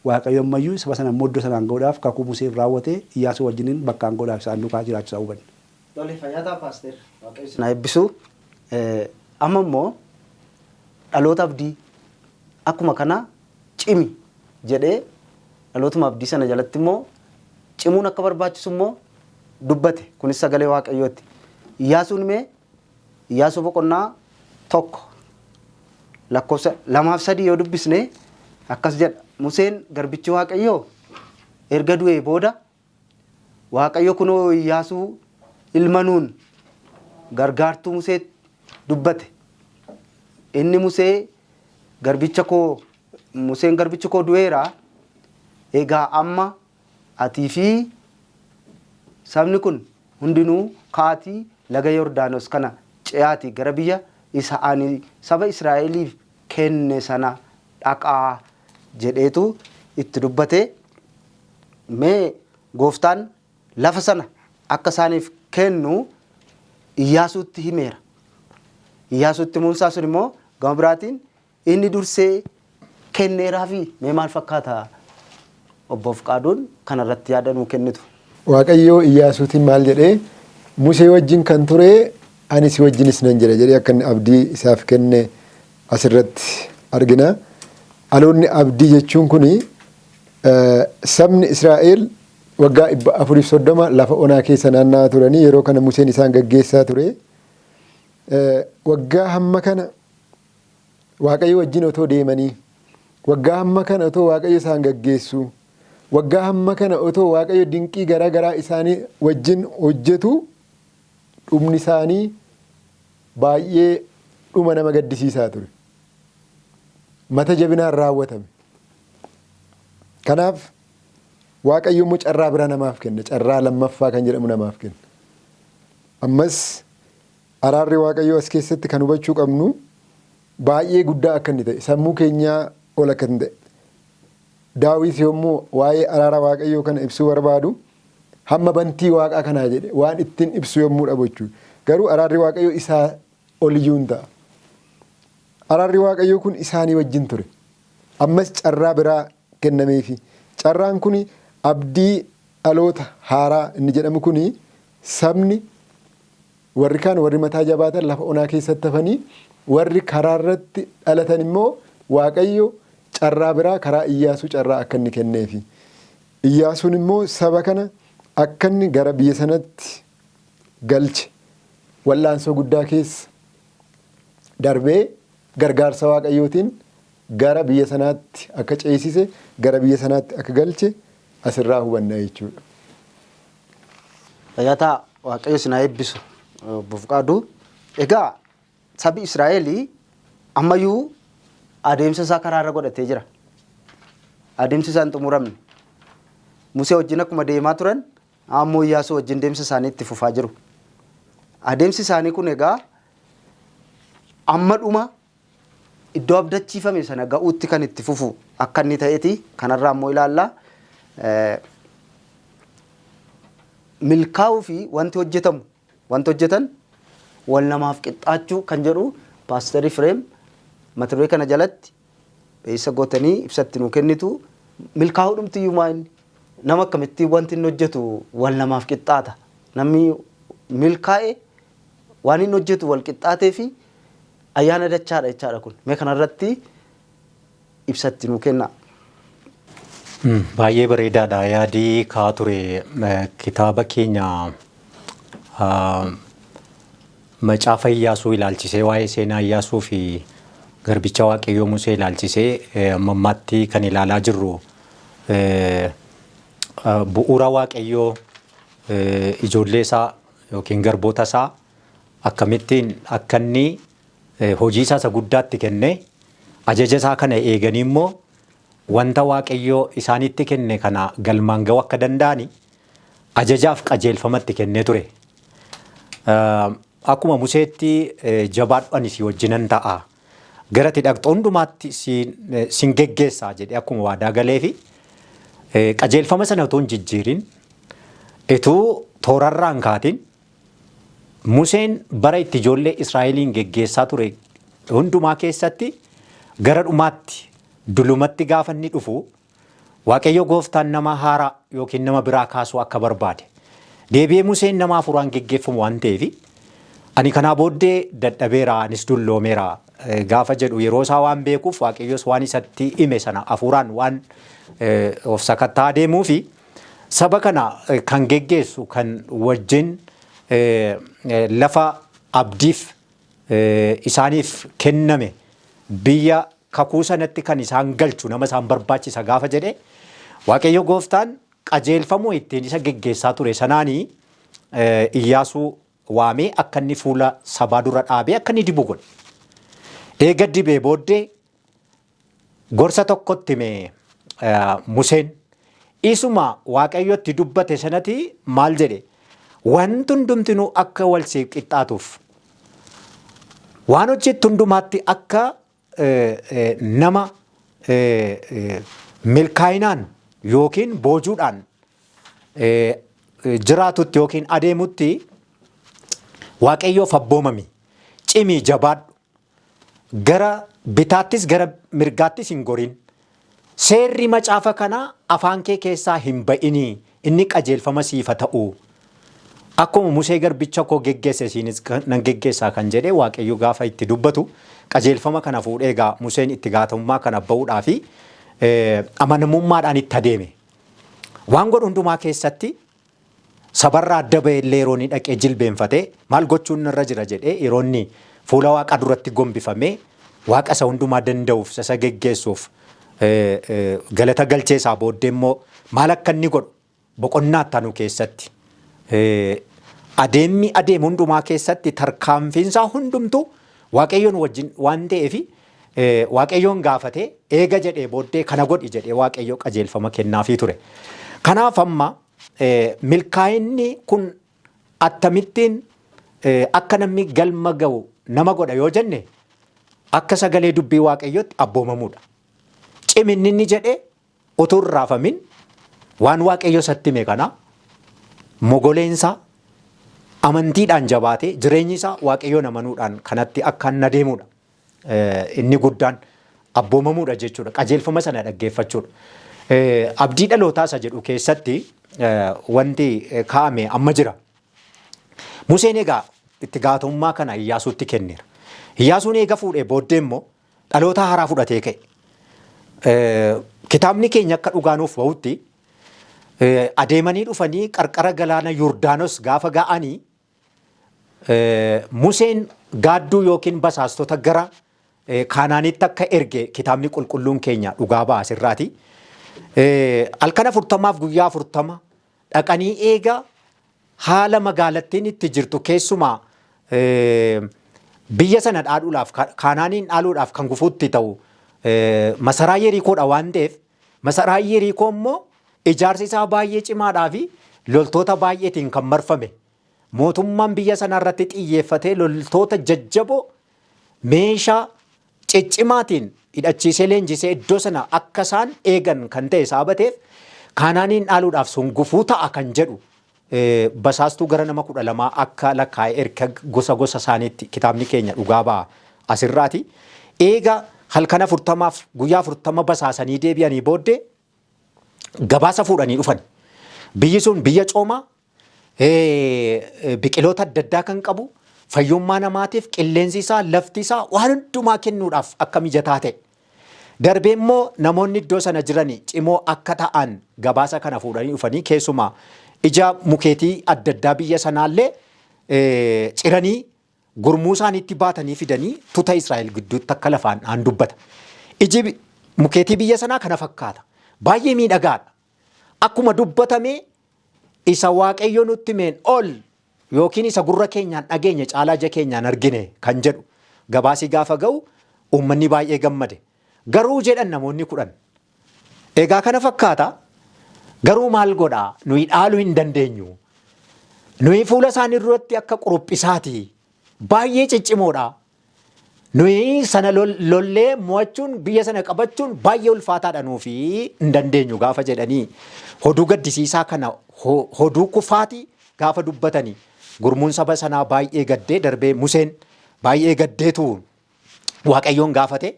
Waaqayyo ammayyuu saba sana immoo iddoo sanaan ga'uudhaaf kakuu Museef raawwate Iyyaasuu wajjiniin bakkaan ga'uudhaaf isaan duukaa jiraachuusaa hubanna. Tole fayyaa ta'a paaster. Waaqayyo isin haa eebbisu. Amma immoo dhaloota abdii akkuma kana cimi jedhee dhalootuma abdii sana jalatti immoo cimuun akka barbaachisu immoo dubbate. Kunis sagalee Waaqayyooti. Iyyaasuun mee Iyyaasuu boqonnaa 1 lakkoofsa 2 fi 3 yoo dubbisne akkas jedha. Museen garbichi Waaqayyoo erga du'ee booda Waaqayyo kunoo Iyyaasuu ilma Nuun gargaartuu Museetti dubbate. Inni Musee garbicha koo Museen garbichi koo du'eera. Egaa amma atii fi sabni kun hundinuu ka'aatii laga Yordaanos kana ce'aatii gara biyya isa ani saba Israa'eliif kenne sana dhaqaa jedheetu itti dubbate. Mee gooftaan lafa sana akka isaaniif kennu Iyyaasuutti himeera. Iyyaasuutti himuun isaa sun immoo gama biraatiin inni dursee kenneeraafi mee maal fakkaata obbo Fiqaaduun kanarratti yaada nuu kennitu. Waaqayyo Iyyaasuutiin maal jedhee Musee wajjin kan ture ani si wajjinis nan jira jedhee akka inni abdii isaaf kenne asirratti argina. Dhaloonni abdii jechuun kuni sabni Israa'el waggaa 430 lafa onaa keessa naanna'aa turanii yeroo kana Museen isaan gaggeessaa ture. Waggaa hamma kana Waaqayyo wajjin otoo deemanii, waggaa hamma kana otoo Waaqayyo isaan gaggeessuu, waggaa hamma kana otoo Waaqayyo dinqii garaa garaa isaanii wajjin hojjetu dhumni isaanii baay'ee dhuma nama gaddisiisaa ture. Mata jabinaan raawwatame. Kanaaf Waaqayyo immoo carraa biraa namaaf kenna. Carraa lammaffaa kan jedhamu namaaf kenna. Ammas Araarri Waaqayyoo as keessatti kan hubachuu qabnu baay'ee guddaa akka inni ta'e, sammuu keenyaa ol akka inni ta'e. Daawit yommuu waa'ee araara Waaqayyoo kana ibsuu barbaadu hamma bantii waaqaa kanaa jedhe waan ittiin ibsu yommuu dhabu jechuudha. Garuu araarri Waaqayyoo isaa oliyyuu hin ta'a. Araarri Waaqayyoo kun isaanii wajjin ture. Ammas carraa biraa kennameefi. Carraan kun abdii dhaloota haaraa inni jedhamu kun sabni Warri kaan warri mataa jabaatan lafa onaa keessatti hafanii warri karaa irratti dhalatan immoo Waaqayyo carraa biraa karaa Iyyaasuu carraa akka inni kenneefi. Iyyaasuun immoo saba kana akka inni gara biyya sanatti galche wal'aansoo guddaa keessa darbee gargaarsa Waaqayyootiin gara biyya sanaatti akka ceesise, gara biyya sanaatti akka galche asirraa hubanna jechuudha. Fayyataa, Waaqayyo isin haa eebbisu, Obbo Fuqaaduu. Egaa sabi Israa'el ammayyuu adeemsa isaa karaarra godhatee jira. Adeemsi isaa hin xumuramne. Musee wajjin akkuma deemaa turan ammoo Iyyaasuu wajjin deemsa isaanii itti fufaa jiru. Adeemsi isaanii kun egaa amma dhuma iddoo abdachiifame sana ga'uutti kan itti fufu akka inni ta'eeti kanarraa immoo ilaalla. Milkaa'uu fi wanti hojjetamu wanti hojjetan wal namaaf qixxaachuu kan jedhu Paaster Ifreem mata duree kana jalatti eessa gootanii ibsatti nuu kennitu. Milkaa'uu dhumti iyyuu maa inni nama akkamitti wanti inni hojjetu wal namaaf qixxaata? Namni milkaa'e waan inni hojjetu wal qixxaatee fi ayyaana dachaadha jechaadha. Kun mee kanarratti ibsatti nuu kenna. Baay'ee bareedaadha yaadii ka'aa ture. Kitaaba keenya Macaafa Iyyaasuu ilaalchisee, waa'ee seenaa Iyyaasuu fi garbicha Waaqayyoo Musee ilaalchisee amma ammaatti kan ilaalaa jirru bu'uura Waaqayyoo ijoollee isaa yookiin garboota isaa akkamittiin akka inni hojii isaa isa guddaatti kennee, ajaja isaa kana eeganii immoo wanta Waaqayyoo isaanitti kenne kana galmaan ga'uu akka danda'ani ajajaaf qajeelfamatti kennee ture. Akkuma Museetti, "Jabaadhu, ani si wajjinan ta'a. Gara ati dhaqxu hundumaatti sin geggeessaa," jedhee akkuma waadaa galeefi qajeelfama sana utuu hin jijjiirin, utuu toorarraa hin kaatin, Museen bara itti ijoollee Israa'eliin geggeessaa ture hundumaa keessatti gara dhumaatti dulumatti gaafa inni dhufu Waaqayyo gooftaan nama haaraa yookiin nama biraa kaasuu akka barbaade. Deebi'ee Museen nama hafuuraan geggeeffamu waan ta'eef, "Ani kanaa booddee dadhabeera, anis dulloomeera," gaafa jedhu yeroo isaa waan beekuuf, Waaqayyos waan isatti hime sana hafuuraan waan of sakattaa deemuu fi saba kana kan geggeessu, kan wajjin lafa abdiif isaaniif kenname, biyya kakuu sanatti kan isaan galchu nama isaan barbaachisa gaafa jedhe, Waaqayyo gooftaan qajeelfamuu ittiin isa geggeessaa ture sanaanii Iyyaasuu waamee akka inni fuula sabaa dura dhaabee akka inni dibu godhe. Eega dibee booddee gorsa tokkotti hime Museen. Isuma Waaqayyotti dubbate sanati maal jedhe? "Wanti hundumtinuu akka wal siif qixxaatuuf, waan hojjettu hundumaatti akka nama milkaa'inaan yookiin boojuudhaan jiraatutti yookiin adeemutti Waaqayyoof abboomami. Cimii jabaadhu. Gara bitaattis gara mirgaattis hin gorin. Seerri macaafa kanaa afaan kee keessaa hin ba'inii, inni qajeelfama siif haa ta'u. Akkuma Musee garbicha koo geggeesse isiinis nan geggeessaa," kan jedhe Waaqayyo gaafa itti dubbatu, qajeelfama kana fuudhee egaa Museen itti gaafatamummaa kana ba'uudhaa fi amanamummaadhaan itti adeeme. Waan godhu hundumaa keessatti sabarraa adda ba'e illee yeroo inni dhaqee jilbeenfatee, "Maal gochuun narra jira?" jedhee, yeroo inni fuula Waaqa duratti gombifamee Waaqa isa hundumaa danda'uuf, isa geggeessuuf galata galchee isaa booddee immoo maal akka inni godhu boqonnaa ittaanu keessatti, adeemmi adeemu hundumaa keessatti tarkaanfiinsaa hundumtuu Waaqayyoon wajjin waan ta'eef, Waaqayyoon gaafatee eega jedhee booddee kana godhi jedhee Waaqayyo qajeelfama kennaafii ture. Kanaaf amma milkaa'inni kun akkamittiin akka namni galma ga'u nama godha yoo jenne, akka sagalee dubbii Waaqayyootti abboomamuudha. Ciminni inni jedhee utuu hin raafamin waan Waaqayyo isatti hime kana mogoleensaa amantiidhaan jabaatee jireenyi isaa Waaqayyoon amanuudhaan kanatti akka inni adeemudha. Inni guddaan abboomamuudha jechuudha. Qajeelfama sana dhaggeeffachuudha. Abdii dhalootaa isa jedhu keessatti wanti kaa'ame amma jira. Museen egaa itti gaafatamummaa kana Iyyaasuutti kenneera. Iyyaasuun eega fuudhee booddee immoo dhaloota haaraa fudhatee ka'e. Kitaabni keenya akka dhugaa nuuf bahutti, adeemanii dhufanii qarqara galaana Yordaanos gaafa ga'anii, Museen gaadduu yookiin basaastota gara Kaanaanitti akka erge kitaabni qulqulluun keenya dhugaa ba'a asirraati. Halkan 40f guyyaa 40 dhaqanii eega haala magaalattiin itti jirtu keessumaa biyya sana dhaaluudhaaf, Kaanaaniin dhaaluudhaaf kan gufuutti ta'u masaraa Yerikoodha waan ta'eef, masaraa Yerikoo immoo ijaarsi isaa baay'ee cimaadhaa fi loltoota baay'eetiin kan marfame, mootummaan biyya sanaa irratti xiyyeeffatee loltoota jajjaboo meeshaa ciccimaatiin hidhachiisee leenjisee iddoo sana akka isaan eegan kan ta'e saabateef, Kaanaaniin dhaaluudhaaf sun gufuu ta'a kan jedhu basaastuu gara nama 12 akka lakkaa'e erga gosa gosa isaaniitti kitaabni keenya dhugaa ba'a asirraati. Eega halkan 40f guyyaa 40 basaasanii deebi'anii booddee gabaasa fuudhanii dhufan. Biyyi sun biyya coomaa, biqiloota adda addaa kan qabu, fayyummaa namaatiif qilleensi isaa, lafti isaa waan hundumaa kennuudhaaf akka mijataa ta'e. Darbee immoo namoonni iddoo sana jiran cimoo akka ta'an gabaasa kana fuudhanii dhufanii, keessumaa ija mukeetii adda addaa biyya sanaallee ciranii gurmuu isaaniitti baatanii fidanii tuta Israa'el gidduutti akka lafaan dhaan dubbata. Iji mukeetii biyya sanaa kana fakkaata. Baay'ee miidhagaadha. Akkuma dubbatame isa Waaqayyo nutti himeen ol yookiin isa gurra keenyaan dhageenye caalaa ija keenyaan argine kan jedhu gabaasii gaafa ga'u uummanni baay'ee gammade. Garuu jedhan namoonni 10. Egaa kana fakkaata, garuu maal godhaa, nuyi dhaaluu hin dandeenyu. Nuyi fuula isaanii duratti akka quruphisaati. Baay'ee ciccimoodha. Nuyi sana lollee mo'achuun, biyya sana qabachuun baay'ee ulfaataadha, nuufi hin dandeenyu gaafa jedhanii hoduu gaddisiisaa kana, hoduu kufaatii gaafa dubbatanii, gurmuun saba sanaa baay'ee gaddee, darbee Museen baay'ee gaddeetu Waaqayyoon gaafate.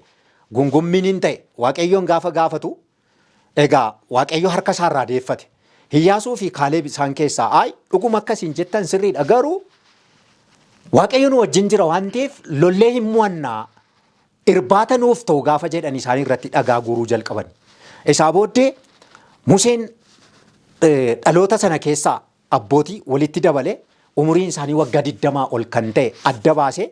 Gungummiin hin ta'e. Waaqayyoon gaafa gaafatu egaa Waaqayyo harka isaarraa deeffate. Iyyaasuu fi Kaaleeb isaan keessaa, "Ayi, dhuguma akkasiin jettan sirriidha, garuu Waaqayyo nu wajjin jira waan ta'eef lollee hin mo'annaa, irbaata nuuf ta'u" gaafa jedhan isaanii irratti dhagaa guuruu jalqaban. Isaa booddee Museen dhaloota sana keessaa abbootii walitti dabale, umuriin isaanii waggaa 20 ol kan ta'e adda baasee,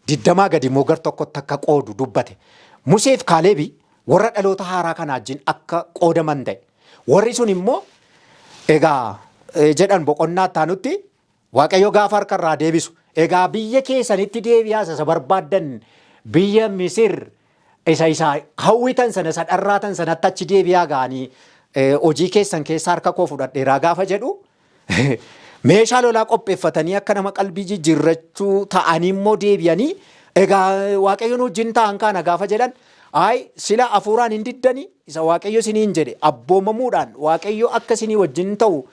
20 gadi immoo gar tokkotti akka qoodu dubbate. Museef Kaaleebi warra dhaloota haaraa kana wajjin akka qoodaman ta'e. Warri sun immoo egaa jedhan boqonnaa itti Waaqayyo gaafa harka irraa deebisu, "Egaa biyya keessanitti deebi'aa, isa barbaaddan, biyya Misir isa isa hawwitan sana, isa dharraatan sanatti achi deebi'aa ga'anii, hojii keessan keessa harka koo fudhadheeraa" gaafa jedhu, meeshaa lolaa qopheeffatanii akka nama qalbii jijjiirrachuu ta'anii immoo deebi'anii, "Egaa Waaqayyo nu wajjin ta'an kana" gaafa jedhan, "Ayi, sila hafuuraan hin diddanii, isa Waaqayyo isiniin jedhe abboomamuudhaan Waaqayyo akka isinii wajjin ta'u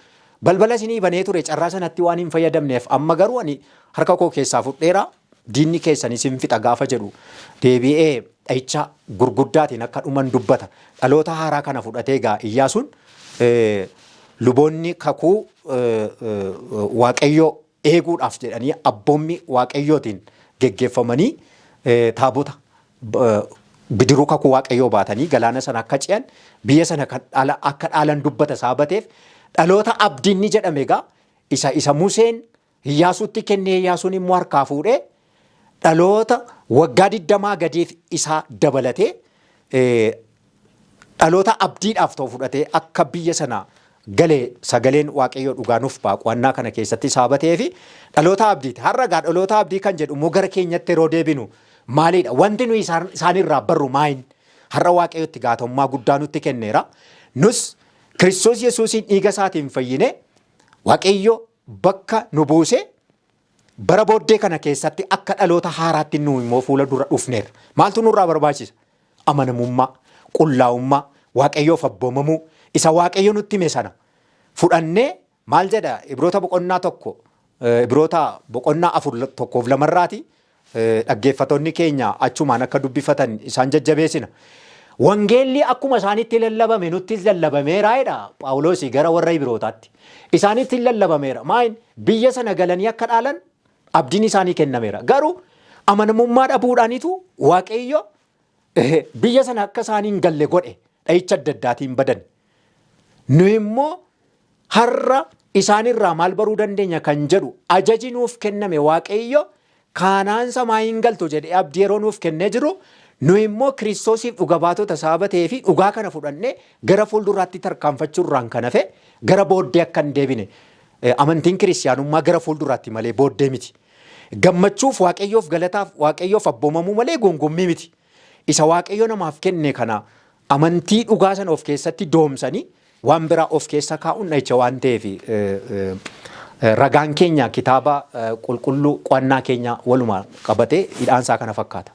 balbala isinii banee ture, carraa sanatti waan hin fayyadamneef amma garuu ani harka koo keessaa fudheera, diinni keessan isin fixa" gaafa jedhu deebi'ee dha'icha gurguddaatiin akka dhuman dubbata. Dhaloota haaraa kana fudhatee egaa Iyyaasuun luboonni kakuu Waaqayyoo eeguudhaaf jedhanii abboommi Waaqayyootiin geggeeffamanii taabota, bidiruu kakuu Waaqayyoo baatanii galaana sana akka ce'an, biyya sana akka dhaalan dubbata. Saabateef dhaloota abdiin ni jedhame egaa isa Museen Iyyaasuutti kennee, Iyyaasuun immoo harkaa fuudhee dhaloota waggaa 20 gadiif isaa dabalatee dhaloota abdiidhaaf ta'u fudhatee akka biyya sana galee sagaleen Waaqayyoo dhugaa nuuf ba'a qo'annaa kana keessatti saabatee fi dhaloota abdiiti. Har'a egaa dhaloota abdii kan jedhu immoo gara keenyatti yeroo deebinu maalidha? Wanti nuyi isaanirraa barru maayin? Har'a Waaqayyotti gaatamummaa guddaa nutti kenneera. Nus Kiristoos Yesuusiin dhiiga isaatiin fayyine, Waaqayyo bakka nu buuse, bara booddee kana keessatti akka dhaloota haaraatti nu immoo fuula dura dhufneerra. Maaltu nurraa barbaachisa? Amanamummaa, qullaa'ummaa, Waaqayyoof abboomamuu, isa Waaqayyo nutti hime sana fudhannee. Maal jedha Ibroota boqonnaa 1, Ibroota boqonnaa 4 1f 2rraati, dhaggeeffattoonni keenya achumaan akka dubbifatan isaan jajjabeessina. Wangeelli akkuma isaanitti lallabame nuttis lallabameera jedha Phaawulos gara warra Ibrootaatti. Isaanitti lallabameera. Maayin biyya sana galanii akka dhaalan abdiin isaanii kennameera. Garuu amanamummaa dhabuudhaanitu Waaqayyo biyya sana akka isaanii hin galle godhe, dha'icha adda addaatiin badan. Nu immoo har'a isaanirraa maal baruu dandeenya kan jedhu, ajaji nuuf kenname, Waaqayyo Kaanaan samaa hin galtu jedhee abdii yeroo nuuf kennee jiru, Nuyi immoo Kiristoosiif dhuga baatota sababa ta'ee fi dhugaa kana fudhannee gara fuulduraatti tarkaanfachuurraan kan hafe gara booddee akka hin deebine. Amantiin kiristiyaanummaa gara fuulduraatti malee booddee miti. Gammachuuf Waaqayyoof galataaf Waaqayyoof abboomamuu malee gongommii miti. Isa Waaqayyo namaaf kenne kana amantii dhugaa sana of keessatti doomsanii waan biraa of keessa kaa'uun dhahicha waan ta'eef ragaan keenya kitaaba qulqulluu qo'annaa keenya waluma qabatee hidhaansaa kana fakkaata.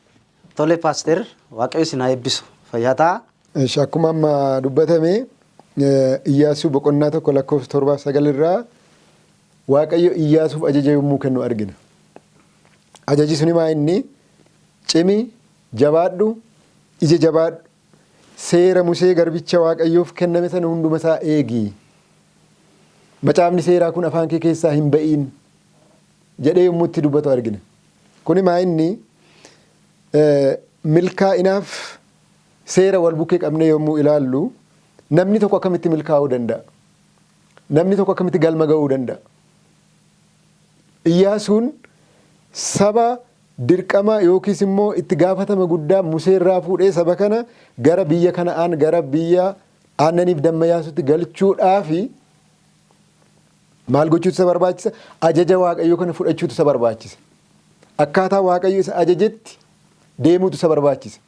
Tole paaster, Waaqayyo isin haa eebbisu. Fayyaa ta'aa. Esh, akkuma amma dubbatame Iyyaasuu boqonnaa 1 lakkoofsa 7 fi 9 irraa Waaqayyo Iyyaasuuf ajaja yommuu kennu argina. Ajaji suni maa inni? Cimi, jabaadhu, ija jabaadhu, seera Musee garbicha Waaqayyoof kenname sana hunduma isaa eegi. Macaafni seeraa kun afaan kee keessaa hin ba'iin jedhee yommuu itti dubbatu argina. Kuni maa inni? Milkaa'inaaf seera wal bukkee qabnee yommuu ilaallu namni tokko akkamitti milkaa'uu danda'a? Namni tokko akkamitti galma ga'uu danda'a? Iyyaasuun saba dirqama yookiis immoo itti gaafatama guddaa Musee irraa fuudhee saba kana gara biyya Kana'aan gara biyya aannaniif damma yaasutti galchuudhaafi maal gochuutu isa barbaachisa? Ajaja Waaqayyoo kana fudhachuutu isa barbaachisa. Akkaataa Waaqayyo isa ajajetti deemuutu isa barbaachisa.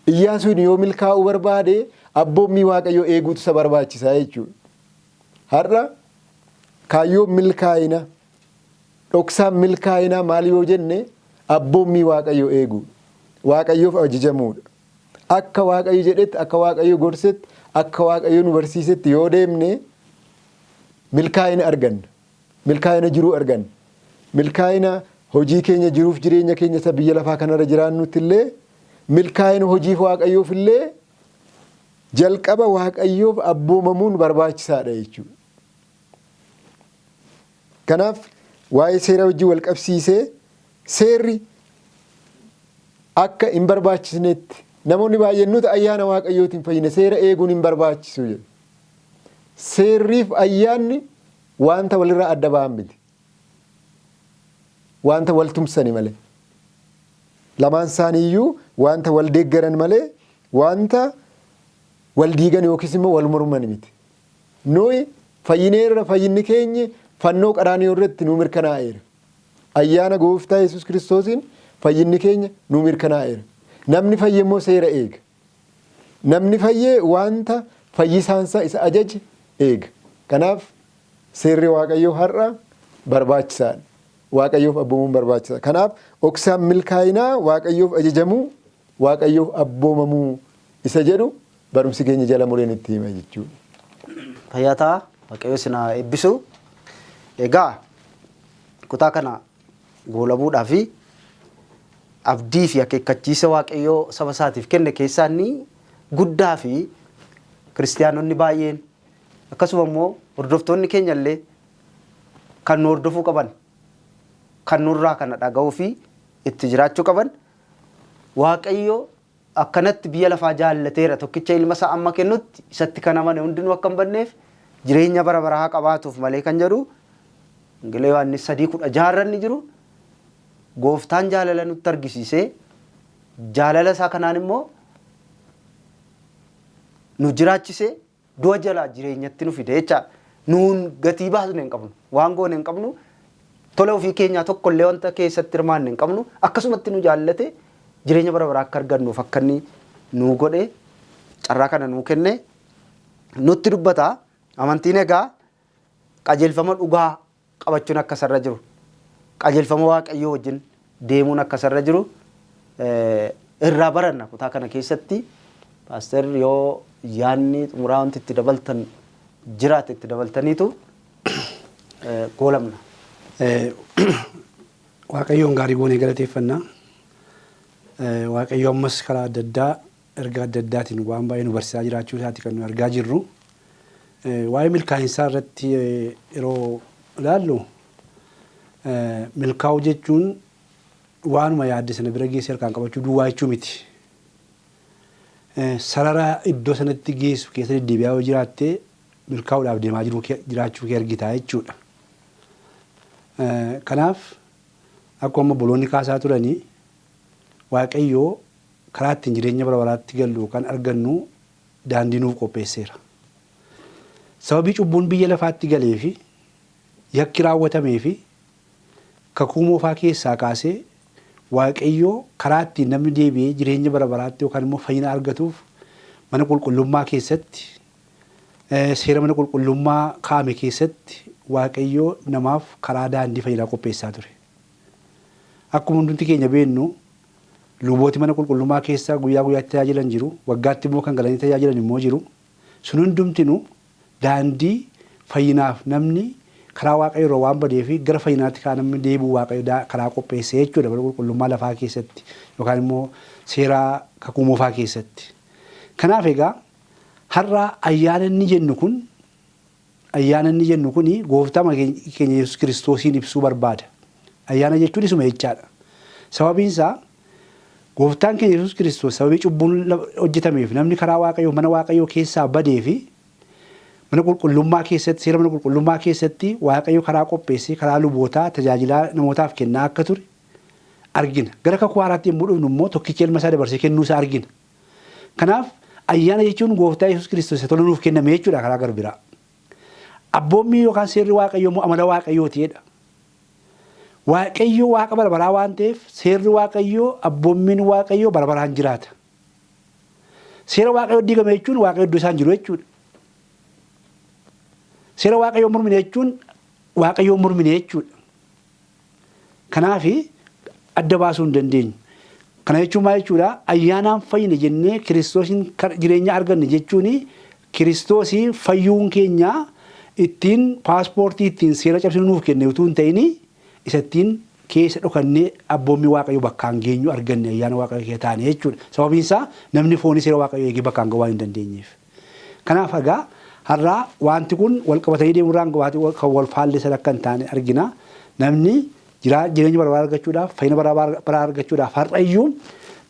Iyyaasuun yoo milkaa'uu barbaade abboommii Waaqayyoo eeguutu isa barbaachisa jechuudha. Har'a kaayyoon milkaa'ina dhoksaan milkaa'inaa maal yoo jenne abboommii Waaqayyoo eeguudha. Waaqayyoof ajajamuudha. Akka Waaqayyo jedhetti, akka Waaqayyo gorsetti, akka Waaqayyo nu barsiisetti yoo deemne milkaa'ina arganna. Milkaa'ina jiruu arganna. Milkaa'ina hojii keenya jiruuf jireenya keenya isa biyya lafaa kanarra jiraannutti illee milkaa'ina hojiif Waaqayyoof illee jalqaba Waaqayyoof abboomamuun barbaachisaadha jechuudha. Kanaaf waa'ee seera wajjin wal qabsiisee seerri akka hin barbaachisnetti namoonni baay'een nuti ayyaana Waaqayyootiin fayyine seera eeguun hin barbaachisu jedhu. Seerriif ayyaanni wanta walirraa adda ba'an miti. Wanta wal tumsani malee. Lamaan isaaniiyyuu wanta wal deeggaran malee wanta wal diigan yookiis immoo wal morman miti. Nuyi fayyineerra, fayyinni keenyi fannoo qaraaniyoo irratti nuu mirkanaa'eera. Ayyaana gooftaa Yesuus Kiristoosiin fayyinni keenya nuu mirkanaa'eera. Namni fayye immoo seera eega. Namni fayye wanta fayyisaansaa isa ajaje eega. Kanaaf seerri Waaqayyoo har'a barbaachisaadha. Waaqayyoof abboomamuun barbaachisaadha. Kanaaf dhoksaan milkaa'inaa Waaqayyoof ajajamuu, Waaqayyoof abboomamuu isa jedhu barumsi keenya jala muree nutti hima jechuudha. Fayyaa ta'aa. Waaqayyo isin haa eebbisu. Egaa kutaa kana goolabuudhaa fi abdii fi akeekkachiisa Waaqayyoo saba isaatiif kenne keessaa inni guddaa fi kiristiyaanonni baay'een akkasuma immoo hordoftoonni keenya illee kan nu hordofuu qaban kan nurraa kana dhaga'uu fi itti jiraachuu qaban Waaqayyo akkanatti biyya lafaa jaallateera tokkicha ilma isaa amma kennutti isatti kan amane hundinuu akka hin badneef jireenya bara baraa haa qabaatuuf malee kan jedhu Wangeela Yohaannis 3:16 irra inni jiru gooftaan jaalala nutti argisiisee jaalala isaa kanaan immoo nu jiraachisee du'a jalaa jireenyatti nu fide jechaadha. Nuun gatii baasne hin qabnu, waan goone hin qabnu, tola ofii keenyaa tokko illee wanta keessatti hirmaanne hin qabnu, akkasumatti nu jaallate jireenya bara baraa akka argannuuf akka inni nu godhe carraa kana nuu kenne nutti dubbata. Amantiin egaa qajeelfama dhugaa qabachuun akka isarra jiru, qajeelfama Waaqayyoo wajjin deemuun akka isarra jiru irraa baranna kutaa kana keessatti. Paaster, yoo yaadni xumuraa wanti itti dabaltan jiraate itti dabaltaniitu goolamna. Waaqayyoon gaarii goonee galateeffanna. Waaqayyo ammas karaa adda addaa ergaa adda addaatiin waan baay'ee nu barsiisaa jiraachuu isaati kan nu argaa jirru. Waa'ee milkaa'insaa irratti yeroo ilaallu milkaa'uu jechuun waanuma yaadde sana bira geessee harkaan qabachuu duwwaa jechuu miti. Sarara iddoo sanatti geessu keessa deddeebi'aa yoo jiraatte milkaa'uudhaaf deemaa jiraachuu kee argita jechuudha. Kanaaf akkuma obboloonni kaasaa turanii Waaqayyo karaa ittiin jireenya bara baraatti gallu yookaan argannu daandii nuuf qopheesseera. Sababii cubbuun biyya lafaatti galee fi yakki raawwatamee fi kakuu moofaa keessaa kaasee Waaqayyoo karaa ittiin namni deebi'ee jireenya bara baraatti yookaan immoo fayyina argatuuf mana qulqullummaa keessatti seera mana qulqullummaa kaa'ame keessatti Waaqayyoo namaaf karaa daandii fayyinaa qopheessaa ture. Akkuma hundumti keenya beennu lubooti mana qulqullummaa keessa guyyaa guyyaatti tajaajilan jiru, waggaatti immoo kan galanii tajaajilan immoo jiru. Sun hundumtinuu daandii fayyinaaf namni karaa Waaqayyo irra waan badee fi gara fayyinaatti karaa namni deebi'u Waaqayyo karaa qopheesse jechuudha mana qulqullummaa lafaa keessatti yookaan immoo seera kakuu moofaa keessatti. Kanaaf egaa har'a ayyaana inni jennu kun ayyaana inni jennu kun gooftaa keenya Yesuus Kiristoosiin ibsuu barbaada. Ayyaana jechuun isuma jechaadha. Sababiin isaa gooftaan keenya Yesuus Kiristoos sababii cubbuun hojjetameef namni karaa Waaqayyoo mana Waaqayyoo keessaa badee fi mana qulqullummaa keessatti seera mana qulqullummaa keessatti Waaqayyo karaa qopheessee karaa lubootaa tajaajilaa namootaaf kennaa akka ture argina. Gara kakuu haaraatti yommuu dhufnu immoo tokkicha ilma isaa dabarsee kennuu isaa argina. Kanaaf ayyaana jechuun gooftaa Yesuus Kiristoos isa tola nuuf kenname jechuudha karaa gara biraa. Abboommii yookaan seerri Waaqayyoo immoo amala Waaqayyooti jedha. Waaqayyo Waaqa bara baraa waan ta'eef seerri Waaqayyoo abboommiin Waaqayyoo bara baraan jiraata. Seera Waaqayyoo diigame jechuun Waaqayyo iddoo isaan jiru jechuudha. Seera Waaqayyoo mormine jechuun Waaqayyoo mormine jechuudha. Kanaaf adda baasuu hin dandeenyu. Kana jechuun maal jechuudha? Ayyaanaan fayyine jennee Kiristoosiin jireenya arganne jechuun Kiristoosii fayyuun keenya ittiin paaspoortii ittiin seera cabsinu nuuf kenne utuu hin ta'in isa ittiin keessa dhokannee abboommii Waaqayyoo bakkaan geenyu arganne ayyaana Waaqayyoo keessa taane jechuudha. Sababiin isaa namni foonii seera Waaqayyoo eegee bakkaan ga'uu waan hin dandeenyeef. Kanaaf egaa har'aa wanti kun wal qabatanii deemuurraan kan wal faalleessan akka hin taane argina. Namni jireenya bara baraa argachuudhaaf fayyina bara baraa argachuudhaaf har'a iyyuu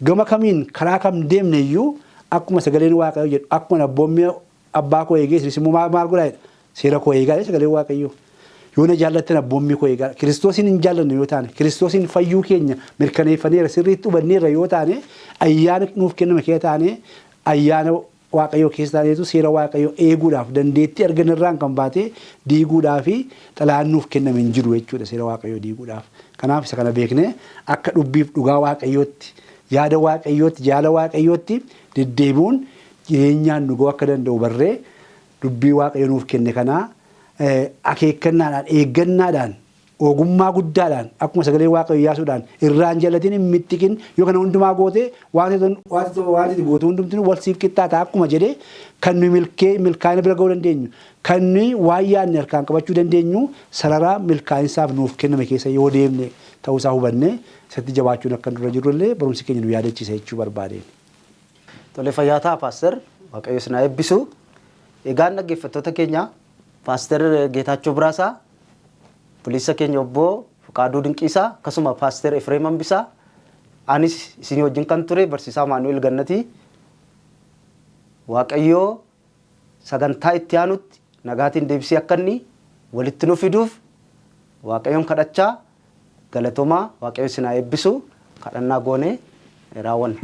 gama kamiin karaa kam deemne iyyuu akkuma sagaleen Waaqayyoo jedhu akkuma abboommii abbaa koo eegee isinis immoo maal godhaa jedha seera koo eegaa jedha sagaleen Waaqayyoo. Yoo na jaallattan abboommii koo eegaa. Kiristoosiin hin jaallanne yoo taane Kiristoosiin fayyuu keenya mirkaneeffaneera sirriitti hubanneerra yoo taane ayyaana nuuf kenname keessa taane ayyaana Waaqayyoo keessa taaneetu seera Waaqayyoo eeguudhaaf dandeettii argannerraan kan baate diiguudhaaf xalayaan nuuf kenname hin jiru jechuudha seera Waaqayyoo diiguudhaaf. Kanaaf isa kana beeknee akka dhubbiif dhugaa Waaqayyootti yaada Waaqayyootti jaala Waaqayyootti deddeebi'uun jireenyaan nu ga'uu akka danda'u barree dubbii Waaqayyo nuuf kenne kanaa akeekkannaadhaan eeggannaadhaan ogummaa guddaadhaan akkuma sagalee Waaqayyo Iyyaasuudhaan irraan jallatin hin mittiqin yoo kana hundumaa goote wanti goote hundumtuu wal siif qixxaata akkuma jedhe kan nuyi milkee milkaa'ina bira ga'uu dandeenyu kan nuyi waan yaadne harkaan qabachuu dandeenyu sarara milkaa'insaaf nuuf kenname keessa yoo deemne ta'uusaa hubanne isatti jabaachuun akka nurra jirru illee barumsi keenya nu yaadachiisa jechuu barbaadeen. Tole fayyaa ta'a Paaster Waaqayyo isin haa eebbisu. Egaan dhaggeeffattoota keenya Paaster Geetaachoo Biraasaa, obboleessa keenya obbo Fiqaaduu Dinqiisaa akkasuma Paaster Efreem Hambisaa anis isin wajjin kan ture barsiisaa Maanu'el Gannatii Waaqayyoo sagantaa itti aanutti nagaatiin deebisee akka inni walitti nu fiduuf Waaqayyoon kadhachaa galatoomaa Waaqayyo isin haa eebbisu kadhannaa goonee raawwanna.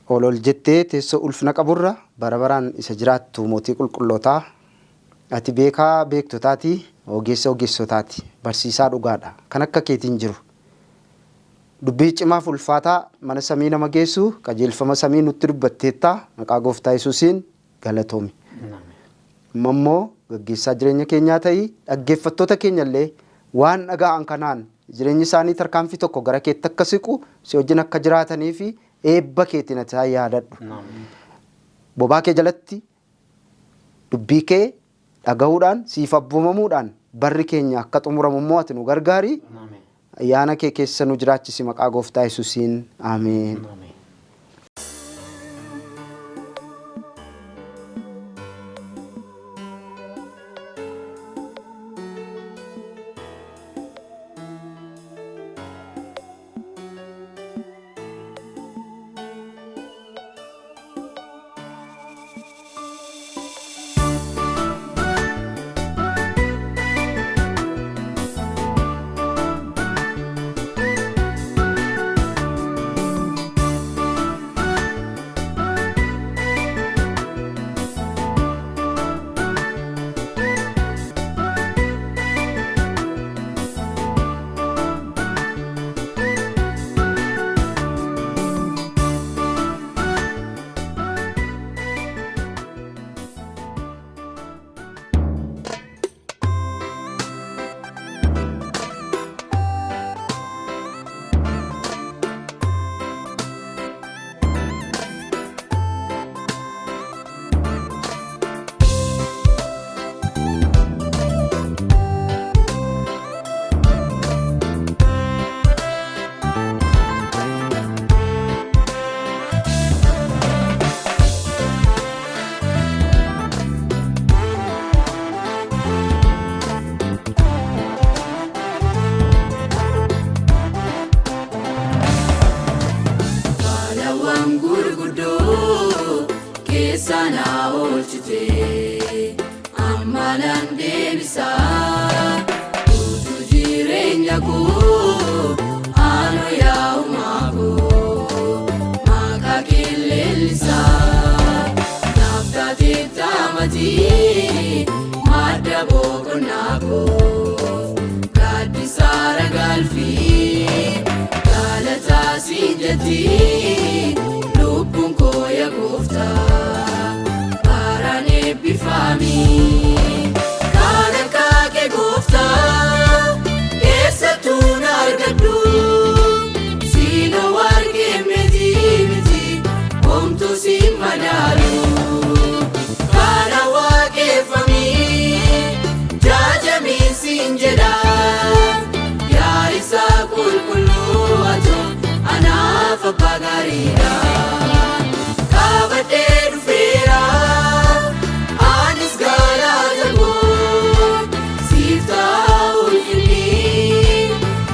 Ol ol jettee teessoo ulfina qaburra bara baraan isa jiraattu mootii qulqullootaa ati beekaa beektotaati ogeessa ogeessotaati barsiisaa dhugaadha kan akka keetiin jiru. Dubbii cimaaf ulfaataa mana samii nama geessu qajeelfama samii nutti dubbatteetta maqaa gooftaa Yesuusiin galatoomi. Amma immoo gaggeessaa jireenya keenyaa ta'i dhaggeeffattoota keenya illee waan dhaga'an kanaan jireenyi isaanii tarkaanfii tokko gara keetti akka siqu si wajjin akka jiraatanii fi eebba keetiin ati isaan yaadadhu. Bobaa kee jalatti dubbii kee dhaga'uudhaan siif abboomamuudhaan barri keenya akka xumuramu immoo ati nu gargaari. Ayyaana kee keessa nu jiraachisi maqaa gooftaa Yesuusiin. Ameen. keessaa na oolchite amma nan deebisa. Guutuu jireenya koo anoo yaa uumaa koo maqaa kee leellisa. Naaf taatee taamatii madda boqonnaa koo gaaddisa ragalfii galataa siin jetti lubbuun koo yaa gooftaa baraan eebbifami. Kan akka kee gooftaa eessattuu na argadhu siinoo argee miti miti homtuu si madaalu. Kana waaqeffamii jaajamii siin jedha yaa isa qulqulluu atu anaaf abbaa gaariidha. Qabadhee dhufeera anis galata koo siif ta'a ulfinni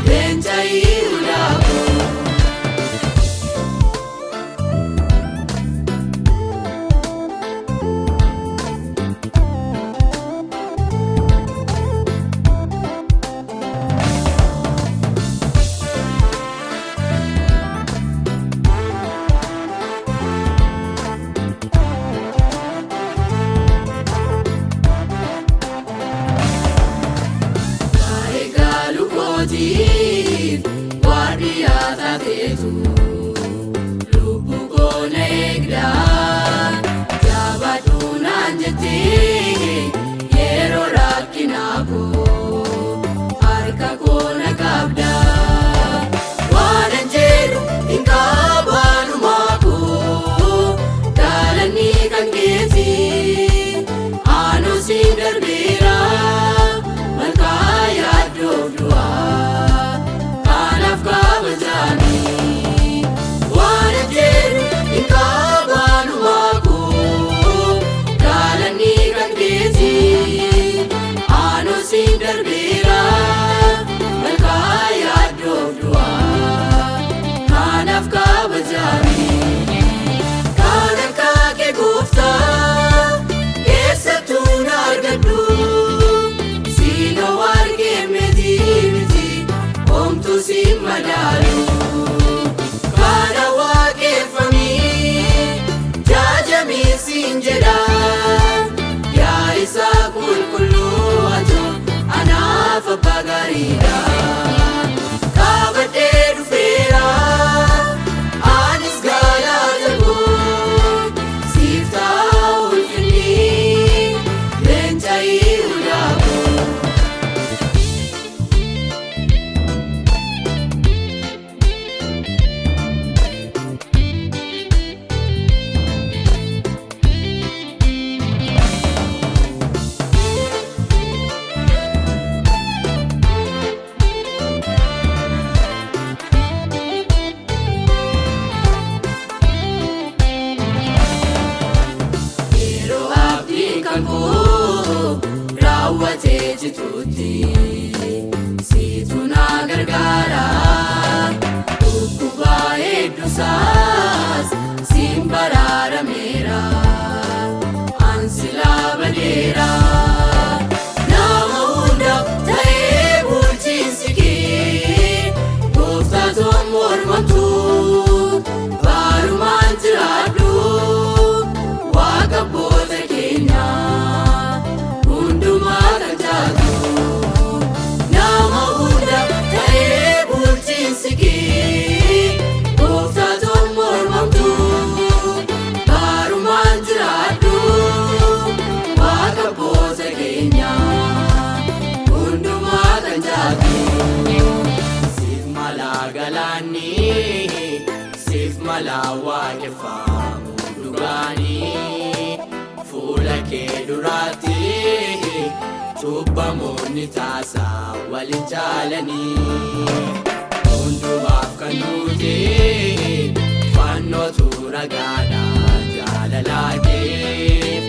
leenca Yihudaa koo. Waa'ee gaalu kootiif waardiyyaa taateetu lubbuu koo na eegda jabaadhu naan jettee yeroo rakkinaa koo harka koo na qabda. Waanan jedhu hin qabaanumaa koo galanni kan keeti anoo siin darbeera. Malkaa yaaddoof du'aa kanaaf kabajami. Waan jedhu hin qabaanumaa koo galanni kan keeti anoo siin darbeera. Malkaa yaaddoof du'aa kanaaf kabajami. Kan akka kee gooftaa eessattuu na argadhu. Siinoo argee miti miti homtuu si madaalu. Kana waaqeffamii jaajamii siin jedha. Yaa isa qulqulluu atu anaaf abbaa gaariidha. Qabadhee dhufeera anis galata koo siif ta'a ulfinni leenca Yihudaa koo. Yeroo abdiin kan koo raawwatee jituutti siitu na gargaara. Dhukkubaa hedduusaas siin baraarameera. An silaa badeera. Nama hundaaf ta'ee bulchiinsi kee gooftaa toon mormamtu baarumaan jiraadhu. Waaqa abboota keenyaa hundumaa kan taatu nama hunda ta'ee bulchiinsi kee gooftaa toon mormamtu baarumaan jiraadhu. Waaqa abboota keenyaa hundumaa kan taatu siif malaa galaanni siif malaa waaqeffamu dhugaanii fuula kee duraatti cubbamoonni taasaa waliin caalanii hundumaaf kan nuti fannootu ragaadha jaalalaa keef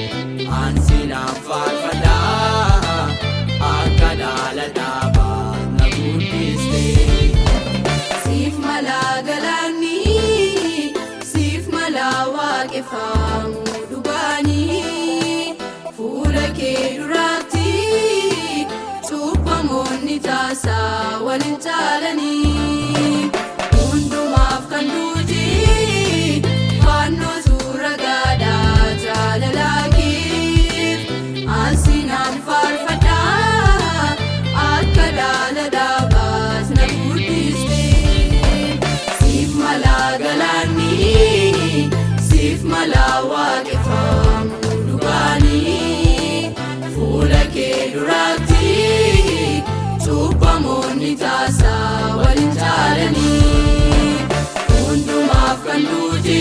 ansinaan faarfadha akka dhaala dhaabaa na guddiste. Siif malaa galaanni, siif malaa waaqeffamu dhugaa. waliin caalanii. Hundumaaf kan duuti fannoo suura gaadhaa jaalalaa keef ansinaan faarfadhaa akka dhaala dhaabaas na guddiste. Siif malaa galaanni siif malaa waaqeffamu dhugaanii fuula kee duraatti cubbamoonni taasaa waliin caalanii. Hundumaaf kan duuti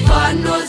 fannoo.